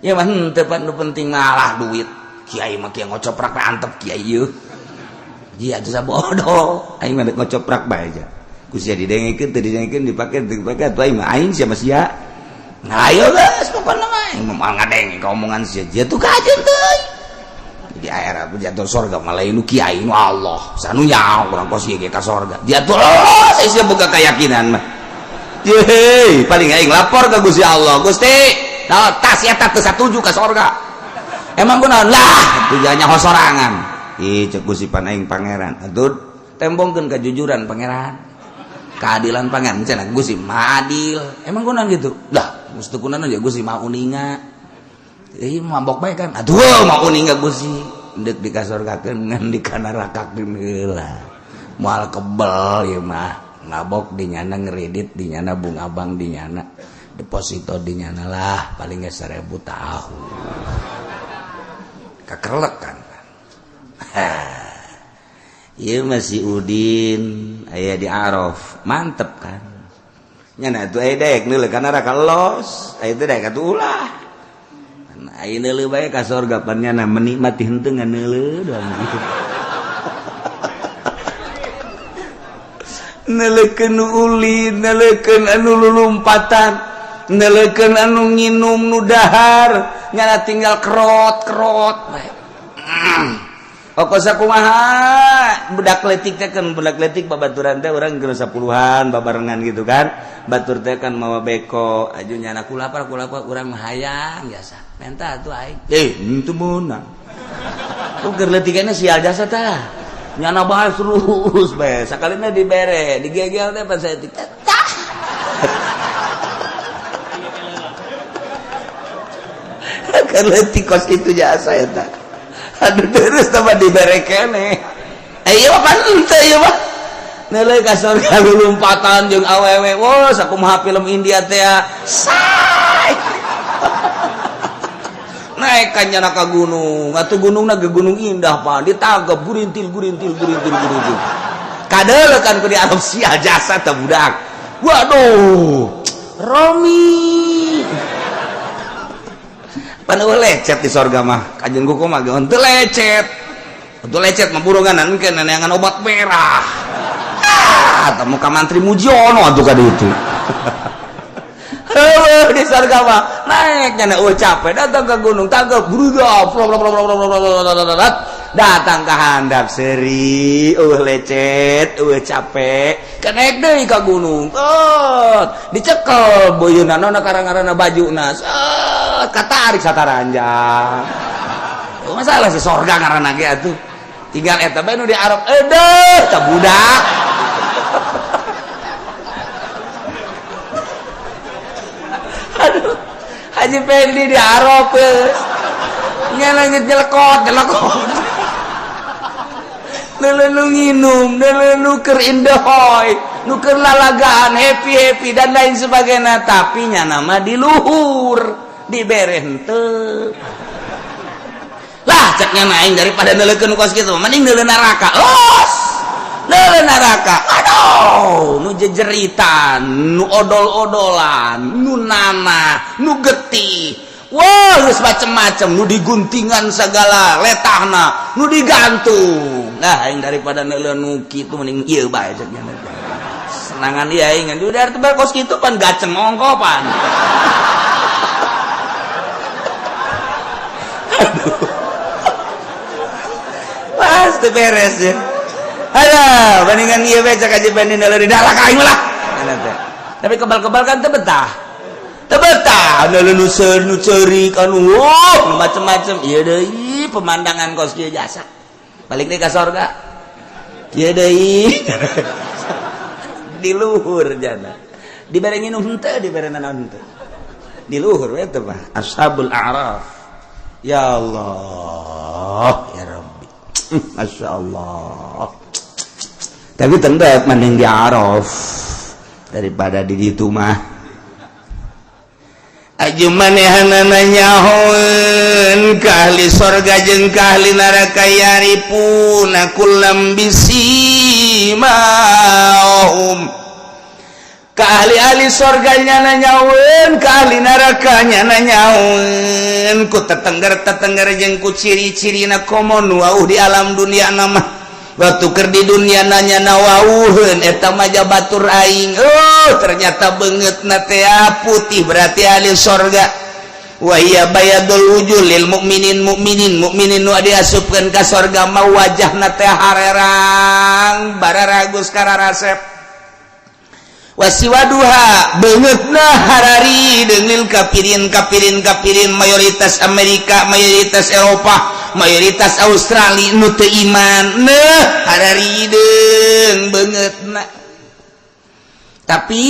Ya mah henteu pan, nu penting malah duit. Kiai mah kieu ngocoprak bae antep kiai ieu. Ji atuh sabodo, aing mah ngocoprak bae aja. Ku sia didengekeun teu didengekeun, dipake teu dipake atuh aing mah aing sia mah sia. Nah, ayo geus pokona mah aing mah ngadenge ka omongan sia. Jia tuh kajeun teuing. Di akhirat jatuh surga malah nu kiai nu Allah. Sanu nyaho urang kos ieu ge ka sorga. Jatuh oh, saya boga keyakinan mah. Yeay, paling aing lapor ke Gusti Allah. Gusti, nah, tas eta teu satuju ka sorga. Emang kunaon lah tujuannya hosorangan. Ih, cek Gusti pan aing pangeran. Atuh tembongkeun kejujuran pangeran. Keadilan pangeran cenah Gusti mah adil. Emang kunaon gitu? Lah, mesti kunaon ya Gusti mah uninga. Ih, mabok bae kan. Aduh, mah uninga Gusti. Endek dikasorgakeun ngan dikanarakakeun heula. Moal kebel ieu mah. Mabok di nyana, ngeredit di nyana, bunga bank di nyana, deposito di nyana lah paling ge 1000 tahun. Kakerlek kan. Ieu masih Udin aya di Araf, mantep kan. Nyana atuh aya daek neuleuh ka neraka los, aya teh daek atuh ulah. Aya neuleuh bae ka sorga pan nyana menikmati henteu ngan neuleuh doang gitu. Neuleukeun nu ulin, neuleukeun anu lulumpatan, neuleukeun anu nginum nu dahar, nyana tinggal kerot-kerot bae. Pokok sakumaha budak letik teh kan, budak letik babaturan teh urang geus 10-an babarengan gitu kan. Batur teh kan mawa beko, aju nyana kulapar kulapar urang mah hayang biasa. Menta atuh aing. Eh, henteu meunang. Tuh keur leutikana sial jasa tah. Nyana bae terus bae. Sakalina dibere, digegel teh pan saeutik teh. Tah. Keur leutik kos kitu jasa eta. Aduh terus tambah dibere keneh. Eh ieu mah pan henteu ieu mah. Neuleuh ka surga lulumpatan jeung awewe. Wah, sakumaha film India teh. Say. Naik ka nyana ka gunung. Atuh gunungna ge gunung indah pan. Ditagep gurintil gurintil gurintil gurintil. Kadeuleuh kan ku di Arab sia jasa teh budak. Waduh. Romi. Pan eueuh lecet di sorga mah. Kajeun ku mah ge henteu lecet. Henteu lecet mah burungan engke neangan obat merah. Ah, temu ka mantri Mujiono atuh ka ditu. Heueuh di sorga mah naik nyana eueuh capek datang ke gunung tanggap bruda datang ke handap seri eueuh lecet eueuh capek kenaik deui ka gunung dicekel boyeunana na karang-karana bajuna set katarik sataranjang. Masalah si sorga ngaranna ge atuh. Tinggal eta bae nu di Arab edeh ka budak. Aduh, Haji Pendi di Arab nya lanjut nyelekot nyelekot. Neuleuh nginum, neuleuh nu keur indahoy, nu keur lalagaan happy-happy dan lain sebagainya, tapi nya nama di luhur, dibere henteu. Lah ceknya aing daripada neuleukeun kos kitu, mending neuleuh neraka. Los! Neuleuh neraka. Aduh, nu jejeritan, nu odol-odolan, nu nanah, nu getih. Wah, geus macem-macem, nu diguntingan segala letahna, nu digantung. Nah, aing daripada neuleuh nu kitu mending ieu bae cek nya. Senangan ieu aing ngan udah tebal kos kitu pan gaceng ongkopan. Aduh. Pasti beres ya. Aduh, bandingan ieu bae cek aja banding neuleuh di dalak aing lah. Tapi kebal-kebal kan teu betah. Betah nu ceurik anu macem-macem ieu deui pemandangan kos kieu jasa balik deui ka sorga ieu deui di luhur jana dibere nginum henteu dibere naon henteu di luhur we teh mah ashabul a'raf. Ya Allah ya Rabbi, Masya Allah. Tapi tentu mending di Araf daripada di ditu mah. Aju manehanana nyahoeun ka ahli sorga jeung ka ahli neraka yarifuna kullam bisimahum. Ka ahli-ahli sorga nyana nyahoeun, ka ahli neraka nyana nyahoeun ku tetengger-tetengger jeung ku ciri-cirina komo nu wauh di alam dunia nama. Waktu keur di dunia nanya nawauheun eta mah batur aing. Oh, ternyata beungeutna teh putih berarti ahli sorga. Wa hiya bayadul wujuh lil mukminin mukminin mukminin nu diasupkeun ka sorga mah wajahna teh harerang bararagus kararasep. Wasiwaduha beungeutna harari deungil kafirin kafirin kafirin mayoritas Amerika, mayoritas Eropa, mayoritas Australia nu teu iman neh hararideung beungeutna. Tapi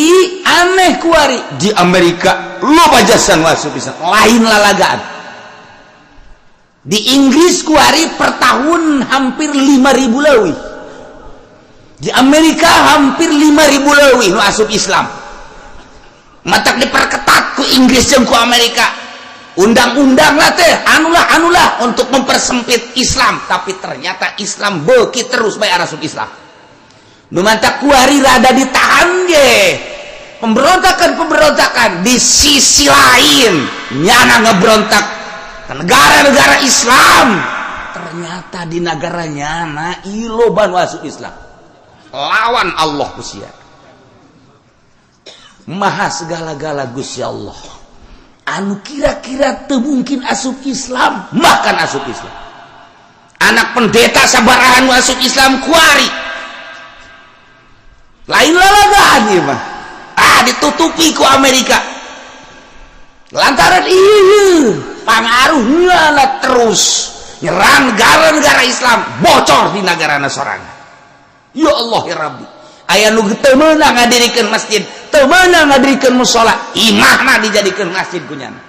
aneh kuari di Amerika loba jasa nu asup Islam lain lalagaan. Di Inggris kuari per tahun hampir 5.000 leuwih. Di Amerika hampir 5.000 leuwih nu asup Islam. Matak diperketat ku Inggris jeung ku Amerika. Undang-undang lah teh anulah anulah untuk mempersempit Islam, tapi ternyata Islam beuki terus bae asup Islam. Nu mantak kuari rada ditahan ge. Pemberontakan-pemberontakan di sisi lain nyana ngebrontak ke negara-negara Islam. Ternyata di negara nyana loba nu asup Islam. Lawan Allah Gusti. Maha segala-gala Gusti Allah. Anu kira-kira teu mungkin asup Islam, makan asup Islam. Anak pendeta sabarahan nu asup Islam kuari. Lain lalagaan ieu mah. Ah, ditutupi ku Amerika. Lantaran ieu pangaruhna terus nyerang negara-negara Islam, bocor di negara sorangan. Ya Allah ya Rabbi, aya nu teu meunang ngadirikeun masjid, teu meunang ngadirikeun musala, imahna dijadikeun masjid ku nyana.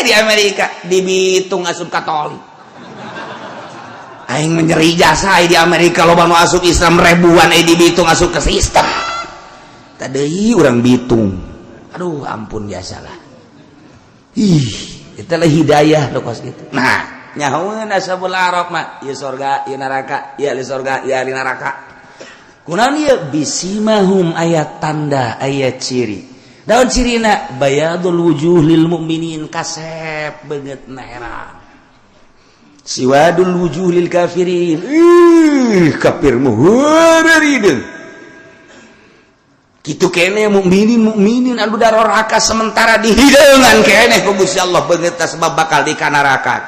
Di Amerika dibitung asup Katolik. Aing menyeri jasa di Amerika loba nu asup Islam ribuan di Bitung asup ke sistem. Tadi urang Bitung. Aduh ampun biasalah. Ih, itulah hidayah lo kos gitu. Nah, nyahoeun ashabul a'raf mah, ieu sorga, ieu neraka, ieu ahli sorga, ieu ahli neraka. Kunaon ieu bisimahum aya tanda, aya ciri. Daun cirina bayadul wujuh lil mukminin kasep beungeutna herang. Siwadul wujuh lil kafirin. Ih, kafir mah heureurideung. Kitu kene mukminin mukminin anu daroraka sementara dihideungan kene ku Gusti Allah beungeutna sebab bakal di kanaraka.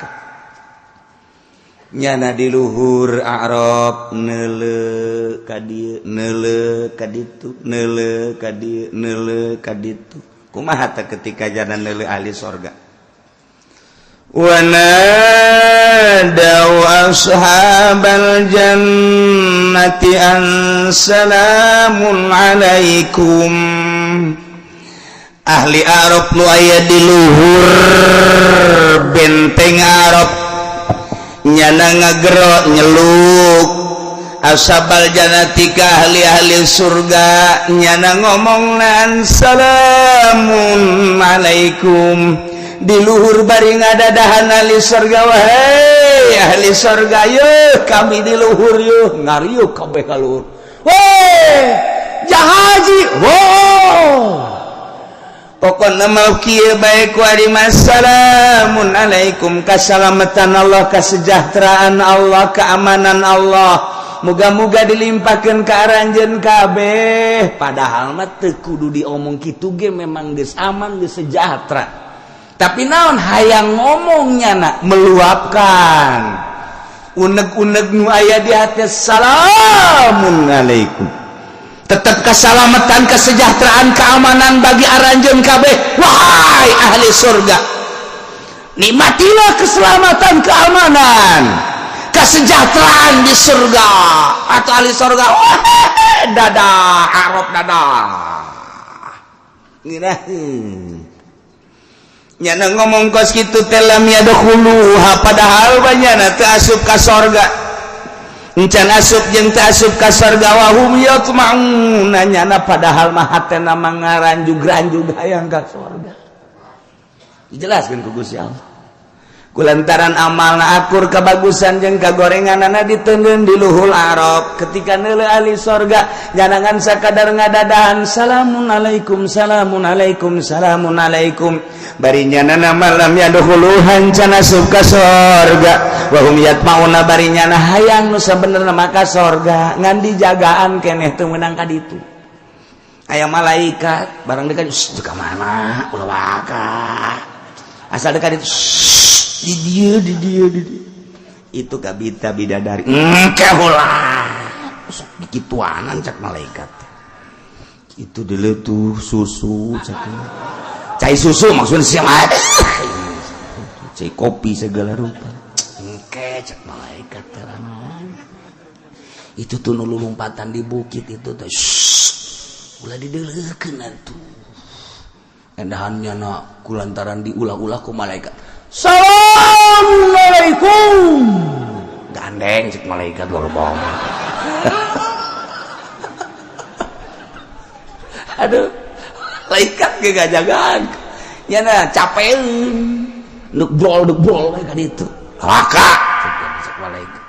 Nyana di luhur A'raf neuleuh ka dieu neuleuh ka ditu neuleuh ka dieu neuleuh ka ditu. Kumaha teh ketika jana neuleuh ahli sorga? ونادوا أصحاب الجنة أن سلام عليكم. Ahli Arab nu aya di luhur benteng Arab nyana ngagero nyeluk ashabal jannati ka ahli-ahli surga, nyana ngomong nan salamun alaikum. Di luhur bari ngadadahan ahli surga, "Wahai ahli surga, yeuh kami di luhur yeuh." Ngariuh kabeh ka luhur. "Weh, jahaji, wow." Pokokna mau kieu bae ku ari salamun alaikum, kasalamatan Allah, kesejahteraan Allah, keamanan Allah, muga-muga dilimpahkeun ka aranjeun kabeh. Padahal mah teu kudu diomong kitu ge memang geus aman, geus sejahtera, tapi naon hayang ngomongnya nak meluapkan unek-unek nu aya di hati. Salamun alaikum, tetap keselamatan, kesejahteraan, keamanan bagi aranjeun kabeh. Wahai ahli surga, nikmatilah keselamatan, keamanan, kesejahteraan di surga. Atau ahli surga, wah, dadah Arab, dadah. Ngiraheun nyana ngomong kos kitu teh lam yadkhuluha, padahal banyana teu asup ka sorga, encan asup jeung teu asup ka sorga. Wahum yatma'un, nyana padahal mah hatena mah ngaranjug-ranjug hayang ka sorga. Dijelaskeun ku Gusti Allah, kulantaran amalna akur kebagusan jeung kagorenganana diteundeun di luhur Arab. Ketika neuleuh ahli sorga, nyanangan sakadar ngadadahan salamun alaikum, salamun alaikum, salamun alaikum, bari nyanana lam yadkhuluha, can asup ka sorga. Wahum yatmauna, bari nyana hayang nu sabenerna mah ka sorga, ngan dijagaan keneh teu meunang ka ditu. Aya malaikat barang dekat, "Ka mana? Ulah waka." Asal dekat itu, di dia, di dia, di dia itu kabita bidadari engke ulah sok dikituanan, cak malaikat itu. Dulu tuh susu, cak cai susu, maksudnya siapa, cai kopi segala rupa. Engke, cak malaikat, terangan itu tuh nu lompatan di bukit itu tuh ulah dideleukeun atuh. Endahannya na kulantaran diulah-ulah ku malaikat, "Assalamualaikum," gandeng cek malaikat luar bawah. Aduh, malaikat ge gajagaan ya nah capek nuk brol nuk brol ka ditu laka cek malaikat.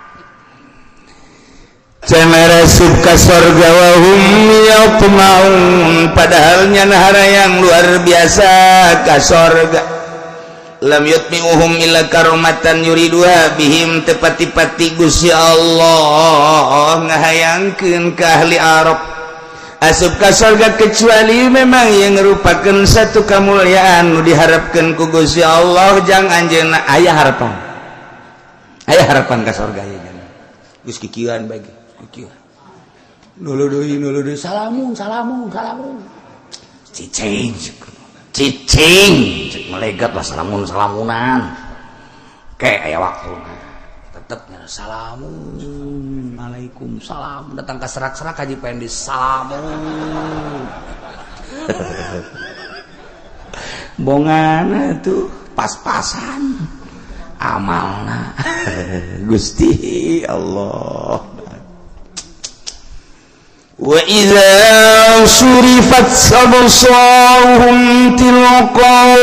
Cenah asup ka sorga wahum yatma'un, padahal nyana yang luar biasa ka sorga. Lam yutmi'uhum illa karomatan yuriduha bihim, tepati-pati Gusti Allah ngahayangkeun ka ahli Arab asup ka sorga kecuali memang yang merupakan satu kemuliaan nu diharapkan ku Gusti Allah jang anjeunna. Aya harapan, aya harapan ka sorga ya geus kikieuan bagi kikieuan nulu deui, nulu deui, salamun, salamun, salamun, cicing cicing, cek malaikat lah. Salamun salamunan kayak aya waktu tetep salamun alaikum, salam datang ke serak-serak haji pengen di salamun bongan tuh pas-pasan amalna. Gusti Allah. وإذا صرفت أبصارهم تلقاء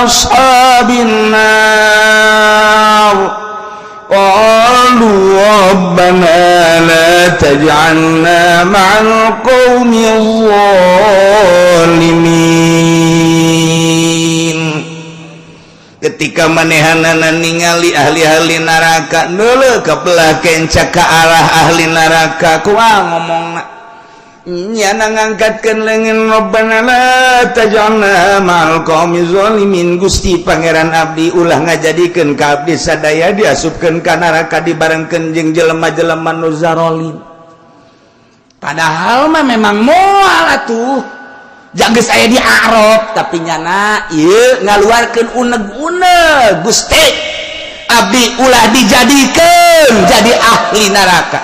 أصحاب النار قالوا ربنا لا تجعلنا مع القوم الظالمين. Ketika manehanana ningali ahli-ahli neraka neuleuh ka belah kenca ka arah ahli neraka, kumaha ngomongna? Nyana ngangkatkeun leungeun, "Rabbana la taj'alna ma'al qaumi zalimin." Gusti Pangeran abdi, ulah ngajadikeun ka abdi sadaya diasupkeun ka neraka dibarengkeun jeung jelema-jelema nu zarolim. Padahal mah memang moal atuh. Geus aya di Arab, tapi nyana ieu ngaluarkeun uneg-uneg, "Gusti, abdi ulah dijadikeun jadi ahli neraka,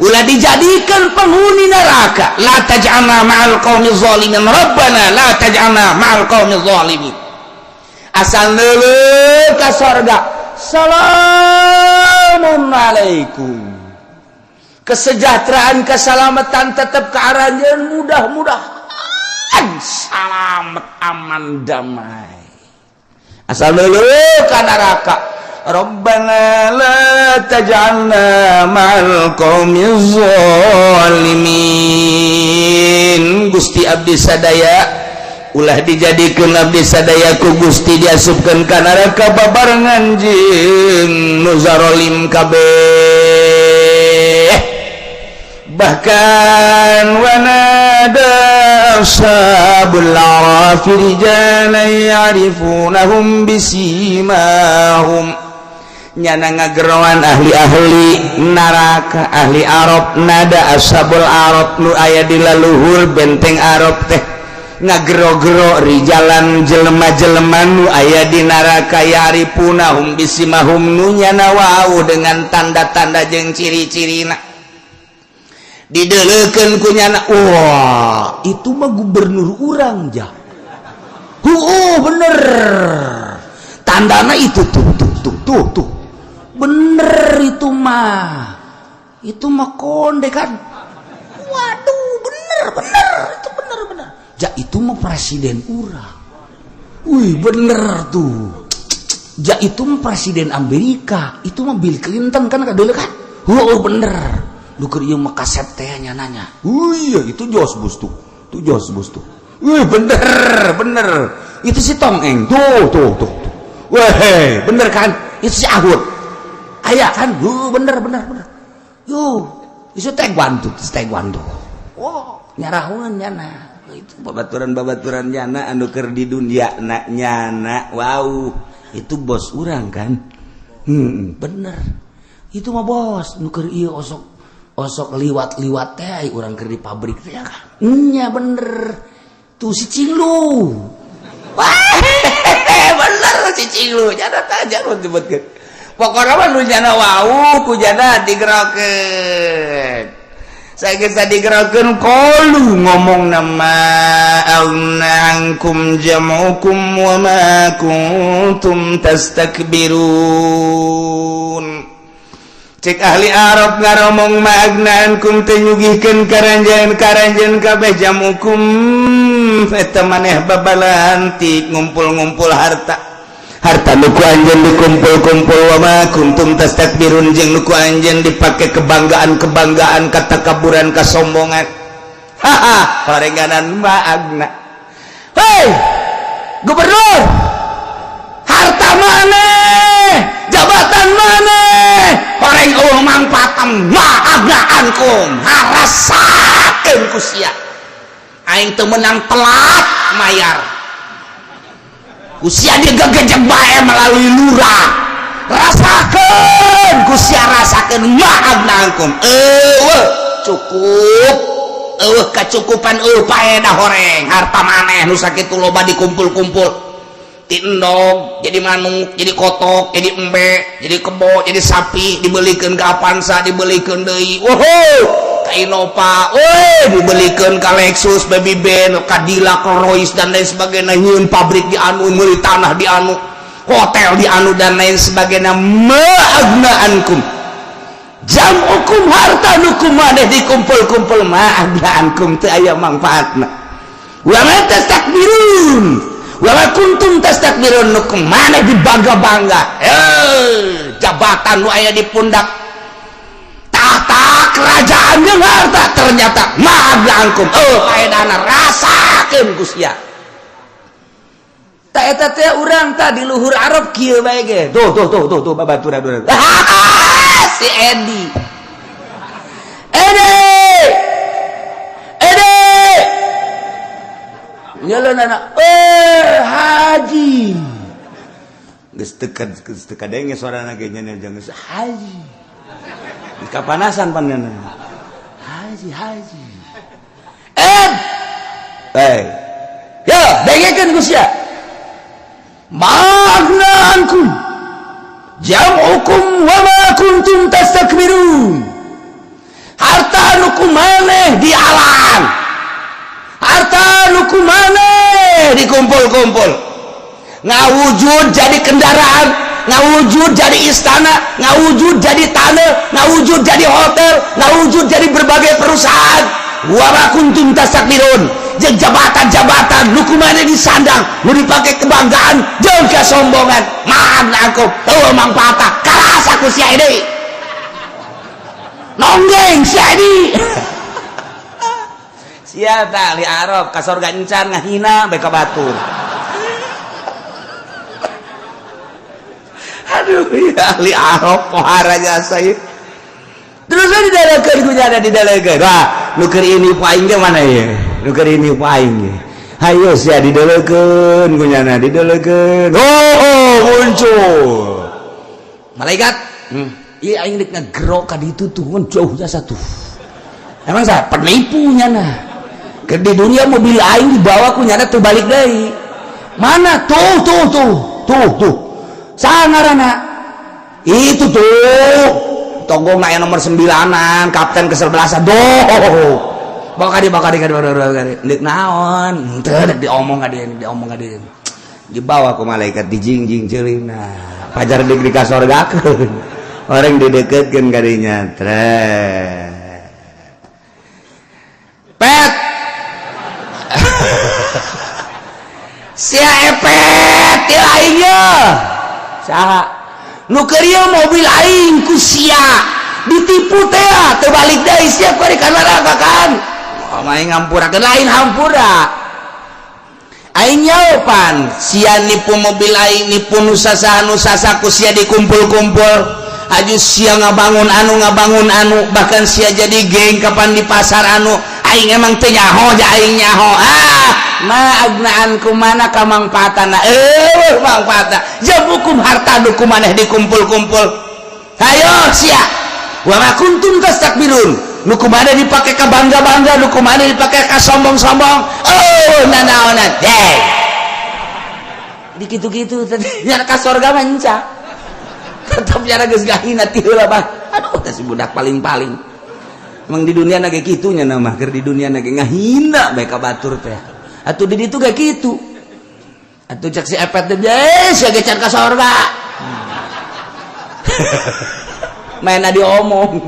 ulah dijadikan penghuni neraka. La taj'alna ma'al qaumi zalimin, rabbana la taj'alna ma'al qaumi zalimin." Asal neuleuh ka sorga, "Salamun alaikum," kesejahteraan, keselamatan tetap ke aranjeun, mudah-mudahan selamat, aman, damai. Asal neuleuh ka neraka, "Rabbana la taj'alna ma'al qaumi zalimin." Gusti, abdi sadaya ulah dijadikeun, abdi sadaya ku Gusti diasupkeun ka neraka babarengan jeung nu zarolim kabeh. Bahkan wanada ashabul a'rafi rijalan ya'rifunahum bisimahum. Nyana ngageroan ahli-ahli neraka, ahli Arab. Nada ashabul Arab, nu aya di laluhur benteng Arab teh ngagero-gero, rijalan, jelema-jelema nu aya di neraka, ya'rifunahum bisimahum, nu nyana wau dengan tanda-tanda jeung ciri-cirina. Dideleukeun ku nyana, "Wah, itu mah gubernur urang jah. Oh, bener, tandana itu tuh tuh tuh tuh tuh, bener itu mah, itu mah konde kan. Waduh, bener bener itu, bener bener ja, itu mah presiden urang. Wih, bener tuh ja, itu mah presiden Amerika, itu mah Bill Clinton kan, kadeuleuk kan. Oh, bener lu, keur ieu mah kasep teh nyananya. Oh iya, itu Jos Bus tuh, tuh Jos Bus tuh. Wih, bener bener, itu si Tong Eng tuh tuh tuh, tuh. Weh, bener kan, itu si Ahud aya kan. Bener bener bener yo, itu taekwondo, taekwondo. Oh, nyarahun nyana itu babaturan babaturan nyana anu keur di dunia na nyana, "Wow, itu bos urang kan. Bener itu mah bos nu keur ieu, osok osok liwat-liwat teh urang keur di pabrik teh kan. Nya bener tuh si Cinglu. Wah, bener si Cinglu." Nyana tah jangan disebutkeun, pokoknya mah nu nyana wau ku nyana digerokeun. Saya geus digerokeun, qalu, ngomong nama, "Aghna ankum jam'ukum wa ma kuntum tastakbirun." Cek ahli Arab ngaromong, "Ma aghna ankum, teu nyugihkeun karanjeun karanjeun kabeh, jam'ukum, eta maneh babalantik ngumpul-ngumpul harta, harta nu ku anjeun dikumpul-kumpul, wa ma kuntum tastakbirun, jeung nu ku anjeun dipake kebanggaan-kebanggaan, katakaburan, kasombongan." Haha, horenganan ma aghna. Hei gubernur, harta maneh, jabatan maneh, horeng eueuh mangfaatam. Ma aghna ankum, harasakeun ku sia, aing teu meunang telat mayar, ku sia digegejek bae melalui lurah. Rasakeun ku sia, rasakeun. Ma aghna ankum, eueuh cukup, eueuh kacukupan, eueuh paedah horeng harta maneh nu sakitu loba dikumpul-kumpul, ti endog jadi manuk, jadi kotok, jadi embe, jadi kebo, jadi sapi, dibelikan ke Avanza, dibelikan deui, wow, ka Innova, woi, dibelikan ke Lexus, Baby Ben, Cadillac, Rolls, dan lain sebagainya. Nyieun pabrik di anu, meuli tanah di anu, hotel di anu, dan lain sebagainya. Ma aghna ankum jam'ukum, harta nu ku maneh dikumpul-kumpul, ma aghna ankum, teu aya mangfaatna, wa ma tastakbirun, wala kuntum tastakbirun, nu maneh dibangga-bangga, eh, jabatan nu aya di pundak, tahta kerajaan jeung harta, ternyata ma aghna ankum, oh, paedahna. Rasakeun ku sia. Tak eta teh urang tah di luhur Arab kieu bae ge. Tuh tuh tuh tuh tuh, babaturan si Edi. Edi, Edi. Nyala anak, eh, haji. Geus teu geus teu kadenge suarana ge nya, geus haji. Kapanasan panena. Haji, haji. Eh. Eh. Dengekeun ku sia. Ma aghna ankum jam'ukum wa ma kuntum tastakbirun. Harta nu ku maneh dialang, harta nu ku maneh dikumpul-kumpul, ngawujud jadi kendaraan, ngawujud jadi istana, ngawujud jadi tanah, ngawujud jadi hotel, ngawujud jadi berbagai perusahaan. Wa ma kuntum tastakbirun, jeung jabatan-jabatan nu ku maneh disandang, nu dipake kebanggaan jeung kesombongan. Ma aghna ankum, teu mangfaatna. Karasa ku sia ini, nonggeng sia ini. Sia tah ahli Arab ka sorga encan, ngahina bae ka batur. Aduh ya, ahli Arab pohara jasa ieu. Terus didelekeun ku nyana, didelekeun. Wah, nu keur ini ku aing teh mana ye? Nu keur ini ku aing ge. Hayo sia, didelekeun ku nyana, didelekeun. Oh, muncul malaikat. Iya, aing rek ngagero ka ditu tuh, ngan jauh jasa tuh. Emang saya penipu nyana. Ke di dunia mobil aing dibawa ku nyana tuh, balik deui. Mana tuh tuh tuh tuh tuh. Sangarana itu tuh. Tonggong aya nomor sembilanan, kapten kesebelasan. Doh. Bawa ka dieu, bawa ka dieu, bawa ka dieu. Deuk naon? Henteu dek diomong ka dieu, diomong ka dieu. Dibawa ku malaikat, dijingjing ceulina. Pajar dik dikasorgakeun. Orang dideketkeun ka dinya. Trek. Pet. Sia epet ieu aing ye. Saha? Nu keur ieu mobil aing ku sia ditipu teh, teu balik deui sia ku ka neraka kan. Oh, aing ngampurakeun, lain hampura. Aing nyaopan sia nipu mobil aing, nipu nu sasaha nu sasaha, ku sia dikumpul-kumpul. Aju sia ngabangun anu, ngabangun anu, bahkan sia jadi geng kapan di pasar anu. Aing emang teu nyaho ja aing nyaho. Ah, ma aghna ankum, mana kamangfaatana? Eh, mangfaatna jam'ukum, harta nu ku maneh dikumpul-kumpul. Hayo sia, wa ma kuntum tastakbirun, nu ku maneh dipake ka bangga-bangga, nu ku maneh dipake ka sombong-sombong. Oh, nanaonan deh di kitu-kitu tadi nya ka sorga mah enca tetep nyara geus gahina ti heula bah. Aduh, teh si budak paling-paling emang di dunia na ge kitu nya mah. Keur di dunia na ge ngahina bae ka batur teh. Atuh di ditu ge kitu atuh. Cek si epet teh, "Eh, sia ge can ka sorga." Main diomong,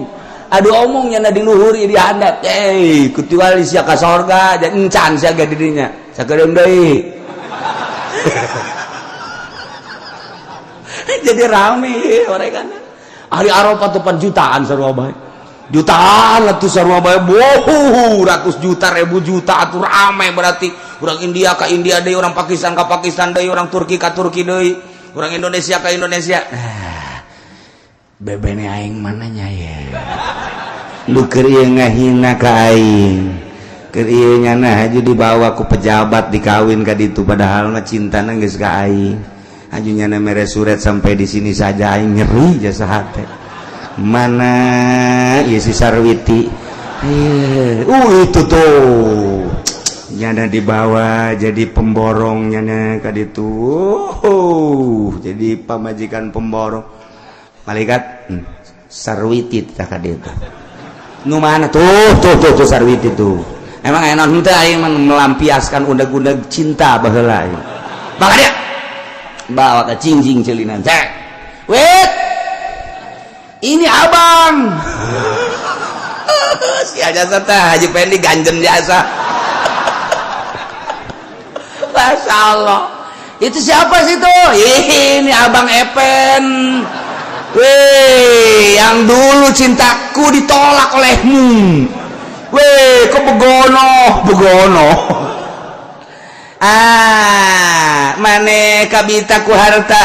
aduh, omongnya na di luhur di handap. Eh, kecuali sia ka sorga dan encan sia ge di dinya sakedeung deui. Jadi rame mereka. Ahli Arafah tuh pan jutaan sarua bae, jutaan lah tuh sarua bae, boh, ratus juta, ribu juta atuh rame. Berarti orang India ke India deui, orang Pakistan ke Pakistan deui, orang Turki ke Turki deui, orang Indonesia ke Indonesia. Ah, bebene aing mananya ya? Lu keur ieu ngahina ka aing, keur ieu nyana haji dibawa ku pejabat, dikawin ka ditu, padahal mah cintana geus ka aing. Aju nyana mere surat sampai di sini saja, aing nyeri jasa hate. Mana ieu si Sarwiti? Itu tuh nyana dibawa jadi pemborong, nyana ka ditu. Jadi pamajikan pemborong. Malaikat, Sarwiti tah ka ditu. Nu mana? Tuh tuh tuh tuh, Sarwiti tuh. Emang enak henteu aing melampiaskan undang-undang cinta baheula aing. Bawa dia, bawa ke cingjing celinan cek. Wait, ini abang si jasa teh Haji Pendi ganjen jasa. Masya Allah, itu siapa sih tuh? Ini abang Epen. Weh, yang dulu cintaku ditolak olehmu. Weh, kok begono begono. Ah, maneh kabita ku harta,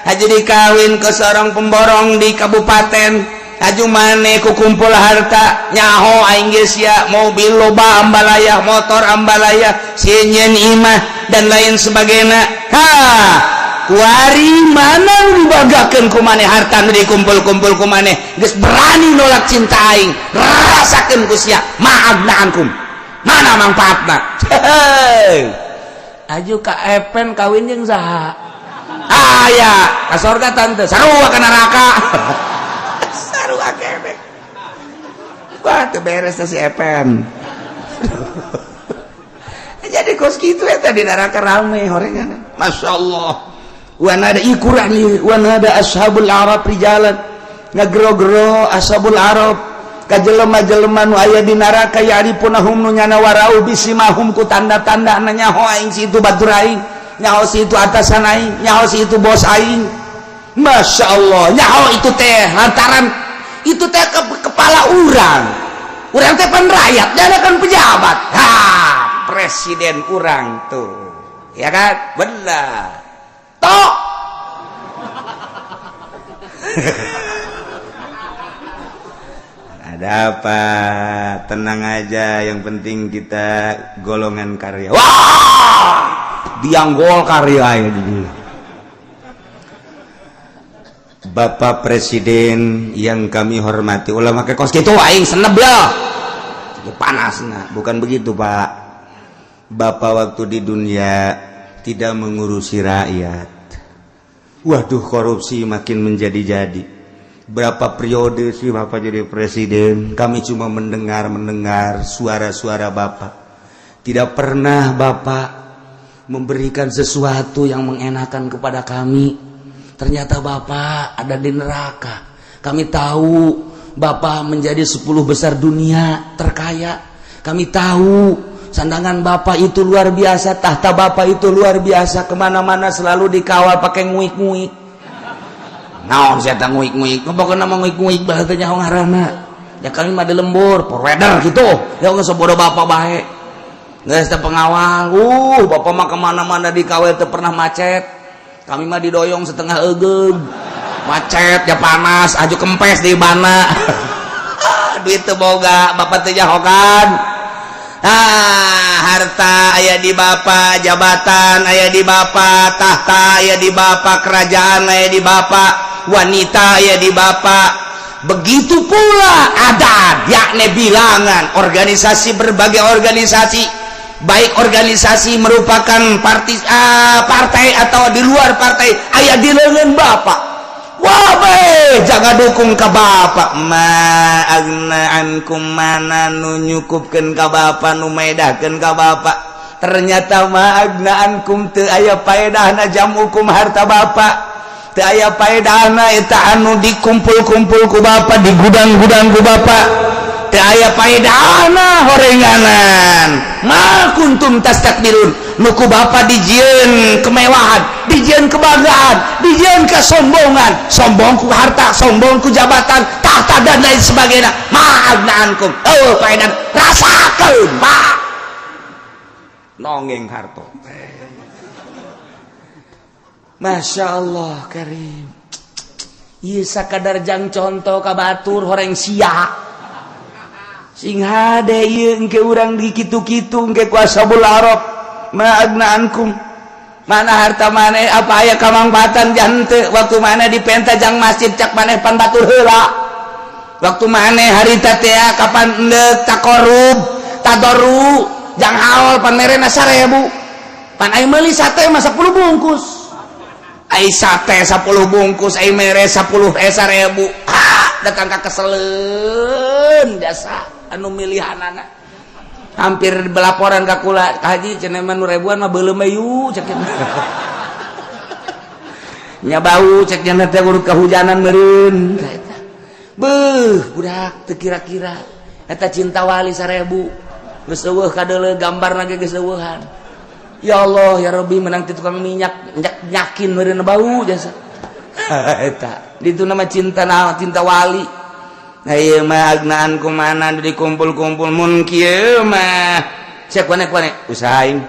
haji dikawin ke seorang pemborong di kabupaten. Aju maneh ku kumpul harta, nyaho aing geus ya, mobil loba ambalaya, motor ambalaya, sieun imah dan lain sebagainya. Ha, kuari mana nu dibanggakeun ku maneh? Harta nu dikumpul-kumpul ku maneh, geus berani nolak cinta aing. Rasakeun ku sia. Ma aghna ankum, mana manfaatna? Aju ka Epen kawin jeung saha? Aya ka sorga tante, sarua ka neraka. Sarua keneh. Wah, teu beres si Epen. Jadi kos kitu eta di neraka rame horengan. Masya Allah. Wa nada ikuran wa nada ashabul araf rijalan, ngagero-gero ashabul araf ka jelema-jelema nu aya di neraka, ya'rifunahum, nu nyana warau, bisimahum, ku tanda-tanda, nyaho aing si itu batur aing, nyaho si itu atasan aing, nyaho si itu bos aing. Masya Allah, nyaho itu teh lantaran itu teh ke kepala urang, urang teh pan rakyat, dia kan pejabat. Ha, presiden urang tuh, ya kan? Benar toh? Ada apa? Tenang aja, yang penting kita golongan karya. Wah, biang Golkar ya ini. Bapak Presiden yang kami hormati, ulama ke kos gitu aing seneb ya. Panas nah, bukan begitu, Pak. Bapak waktu di dunia tidak mengurusi rakyat. Waduh, korupsi makin menjadi-jadi. Berapa periode sih Bapak jadi presiden, kami cuma mendengar-mendengar suara-suara Bapak. Tidak pernah Bapak memberikan sesuatu yang mengenakan kepada kami. Ternyata Bapak ada di neraka. Kami tahu Bapak menjadi 10 besar dunia terkaya. Kami tahu sandangan Bapak itu luar biasa, tahta Bapak itu luar biasa, kemana-mana selalu dikawal pakai nguik-nguik. Naon saya nguik-nguik? Pokoknya nama nguik-nguik bahasa nyaho ngaranna. Ya kami mah di lembur, provider gitu. Ya nggak sebodoh bapak baik. Nggak ada pengawal. Bapak mah kemana-mana dikawal, teu pernah macet. Kami mah didoyong setengah egeug. Macet ya panas, aju kempes di mana. Duit teu boga, bapak teu nyahokan. Ah, harta aya di bapak, jabatan aya di bapak, tahta aya di bapak, kerajaan aya di bapak, wanita aya di bapak. Begitu pula adat, yakni bilangan organisasi, berbagai organisasi, baik organisasi merupakan partai, partai atau di luar partai, aya di lengan bapak. Wah, bae jangan dukung ke bapak. Ma agna ankum, mana nu nyukupkeun ka bapak, nu maedahkeun ka bapak? Ternyata ma agna ankum, teu aya paedahna jamukum, harta bapak teu aya paedahna. Eta anu dikumpul-kumpul ku bapak di gudang-gudang ku bapak teu aya paedahna horenganan. Ma kuntum tastakbirun, nu ku bapak dijieun kemewahan, dijieun kebanggaan, dijieun kesombongan, sombong ku harta, sombong ku jabatan, tahta, dan lain sebagainya. Ma agna ankum, oh paedan rasakeun, Pak, nongeng harto. Masya Allah Karim. Ieu sakadar jang contoh ka batur horeng sia. Sing hade ieu engke urang di kitu-kitu engke ku ashabul araf. Ma agna ankum, mana harta maneh, apa aya kamangfaatan jante waktu mana dipenta jang masjid, cak maneh pan batur heula. Waktu maneh harita teh kapan endek takorub tadoru jang haul pan merena 1000, pan ai meuli sate mah 10 bungkus, ai sate 10 bungkus ai mere 10 1000. Ah, datang ka keseleun jasa anu milihanana, hampir belaporan ka kula, "Ka Haji, cenah mah nu ribuan mah beuleum yu," cek nya, "bau," cek nya teh, "urut kehujanan meureun." Beuh, budak teu kira-kira eta cinta wali 1000 geus eueuh kadeuleu, gambarna ge geus eueuhan. Ya Allah ya Rabbi, menang ti tukang minyak nyakin meureun bau jasa eta. Itu nama cinta, nama cinta wali. Nah, ieu mah agnaan kumana dikumpul-kumpul mun kieu mah cek kone-kone usahain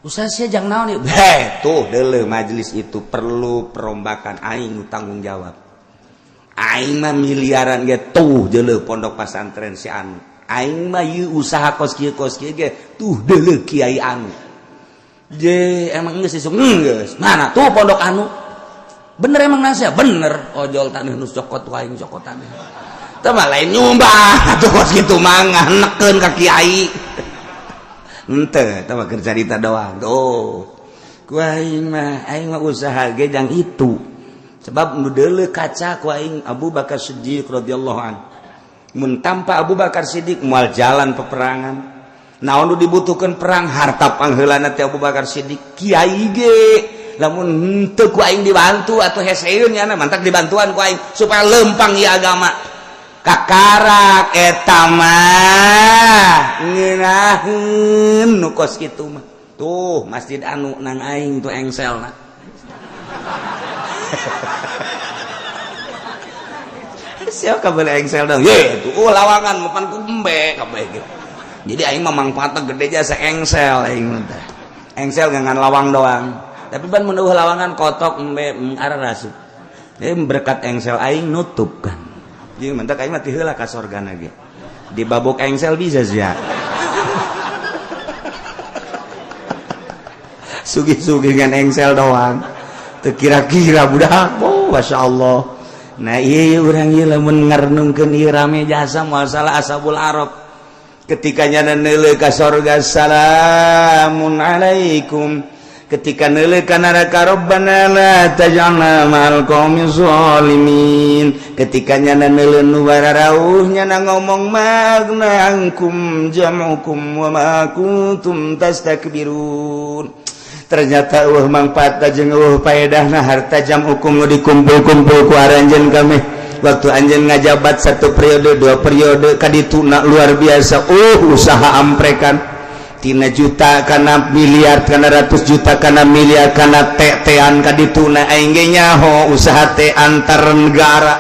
usaha sia jang naon ieu. Heh, tuh deuleu, majelis itu perlu perombakan, aing tanggung jawab. Aing mah miliaran ge, tuh deuleu pondok pesantren si anu. Aing mah ieu usaha kos kieu kos kieu ge, tuh deuleu kiai anu. Je emang geus isuk geus mana tuh pondok anu. Bener emang nasihat bener, ojol taneuh nu cokot aing cokot taneuh teh mah lain nyumbang atuh kos kitu mah, ngenekeun ka kiai. Henteu, eta mah keur carita doang. Tuh. Ku aing mah, aing mah usaha ge jang itu. Sebab nu deuleu kaca ku aing Abu Bakar Siddiq radhiyallahu an. Mun tanpa Abu Bakar Siddiq moal jalan peperangan. Naon nu dibutuhkeun perang harta pangheulana teh Abu Bakar Siddiq. Kiai ge lamun henteu ku aing dibantu atau heseun nya mantak dibantuan ku aing supaya lempang ieu agama. Kakarak eta mah ngeunaheun nu kos kitu mah. Tuh masjid anu nang aing tuh engselna. Siapa kabel engsel dong? Ye, tuh oh, lawangan mapan ku embe kabeh gitu. Jadi aing mah mangfaatna gede jasa engsel aing teh. Engsel ngan lawang doang. Tapi ban mun lawangan kotok embe arah rasup. Jadi berkat engsel aing nutup kan. Jadi mentak aing mah ti heula ka sorgana ge. Di babuk engsel bisa sia. Sugih-sugih ngan engsel doang. Teu kira-kira budak. Oh, Masya Allah. Nah iya urang ieu lamun ngarenungkeun ieu rame jasa masalah ashabul arab. Ketika nyana neuleuh ka sorga salamun alaikum. Ketika neuleuh ka neraka rabbana la taj'alna ma'al qaumi zalimin. Ketika nyana neuleuh nu bararauh nyana ngomong magna ankum jam'ukum wa ma kuntum tastakbirun. Ternyata eueuh mangfaatna jeung eueuh paedahna harta jam'ukum nu dikumpul-kumpul ku aranjeun kami. Waktu anjeun ngajabat satu periode dua periode kadituna luar biasa. Usaha amprekan tina juta kana miliar kana ratus juta kana miliar kana tetean kadituna aing ge nyaho usaha teh antar negara.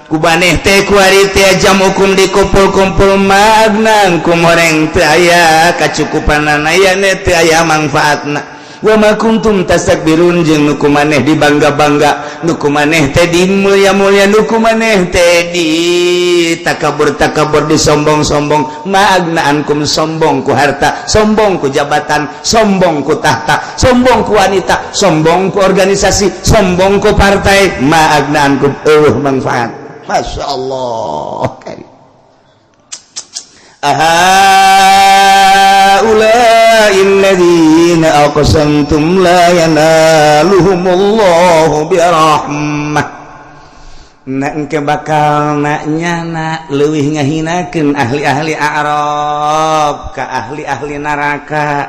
Kubaneh teh kuari teh jam hukum dikumpul-kumpul magna kum horeng teu aya kacukupanana aya teu aya mangfaatna. Wa ma kuntum tastakbirun jeung nu kumaneh dibangga-bangga nu kumaneh teh dimulia-mulia nu kumaneh teh di takabur-takabur disombong-sombong ma agna ankum sombong ku harta sombong ku jabatan sombong ku tahta sombong ku wanita sombong ku organisasi sombong ku partai ma agna ankum eueuh manfaat. Masya Allah. Ahaulai alladzina aqsamtum la yanaluhumullahu birahmah. Nak engke bakal nak nyana leuwih ngahinakeun ahli-ahli Arab ka ahli-ahli neraka.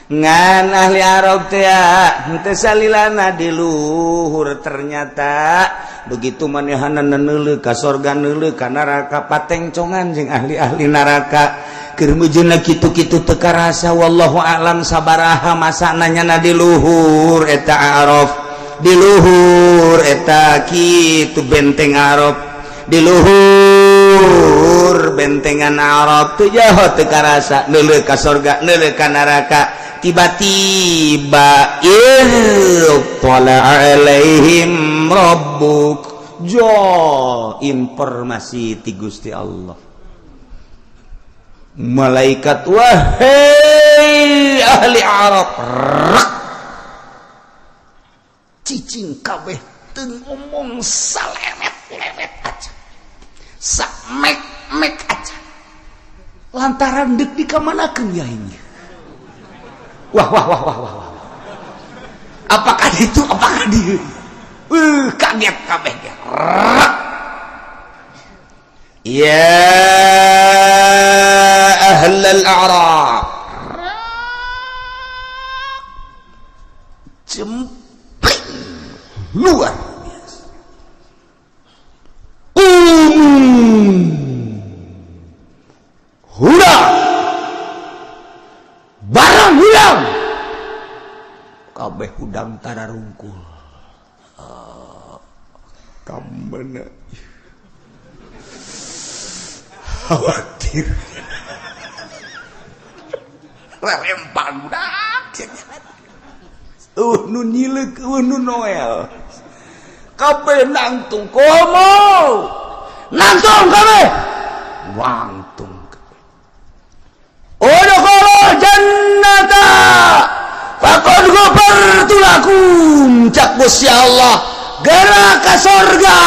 Ngan ahli Arab teh henteu salilana di luhur ternyata begitu manehanna neuleuh ka sorga neuleuh ka neraka patengcongan jeung ahli-ahli neraka keur mujuna kitu-kitu teu karasa wallahu a'lam sabaraha masana nyana di luhur eta Arab di luhur eta kitu benteng Arab di luhur bentengan Arab teu jaho teu karasa neuleuh ka sorga neuleuh ka neraka tiba-tiba ittala alaihim rabbuk jo informasi ti Gusti Allah malaikat wahai ahli Arab rak cicing kabeh teu ngomong saleret-leret aja samek-mek aja lantaran deuk dikamanakeun ya ini. Wah wah wah wah wah wah. Apakah itu apakah dia? Kaget kabeh ge. Ya ahlal a'rab. Jempling luar biasa. Hurang barang hudang kabeh hudang tararungkul. Kamana khawatir lempang budak nu nyileuk nu Noel kabeh nangtung komo nangtung kabeh wangtung kabeh udkhulul jannata faqad ghafartu lakum cak Gusti Allah gerak ka sorga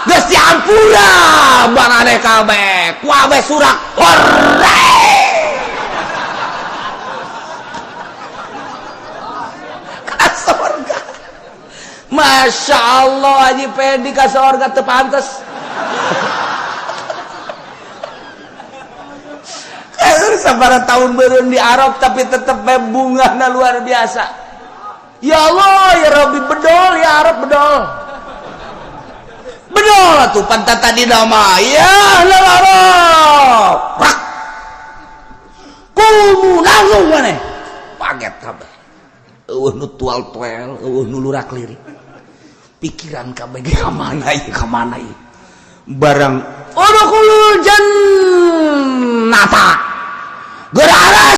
geus diampura barane kabeh kuabeh surak hore. Masya Allah, Haji Pendi ka sorga teu pantes. Sabaraha tahun beureun di Arab, tapi tetep bae bungahna luar biasa. Ya Allah, ya Rabbi, bedol ya Arab, bedol. Bedol atuh pantat tadi nama ya Arab. Rak. Kumu langsung maneh. Kaget kabeh. Eueuh nu tual-tuel, eueuh nu lurak lirik. Pikiran kabeh ge ka mana ieu, ka mana ieu? Barang udkhulul jannata. Geura.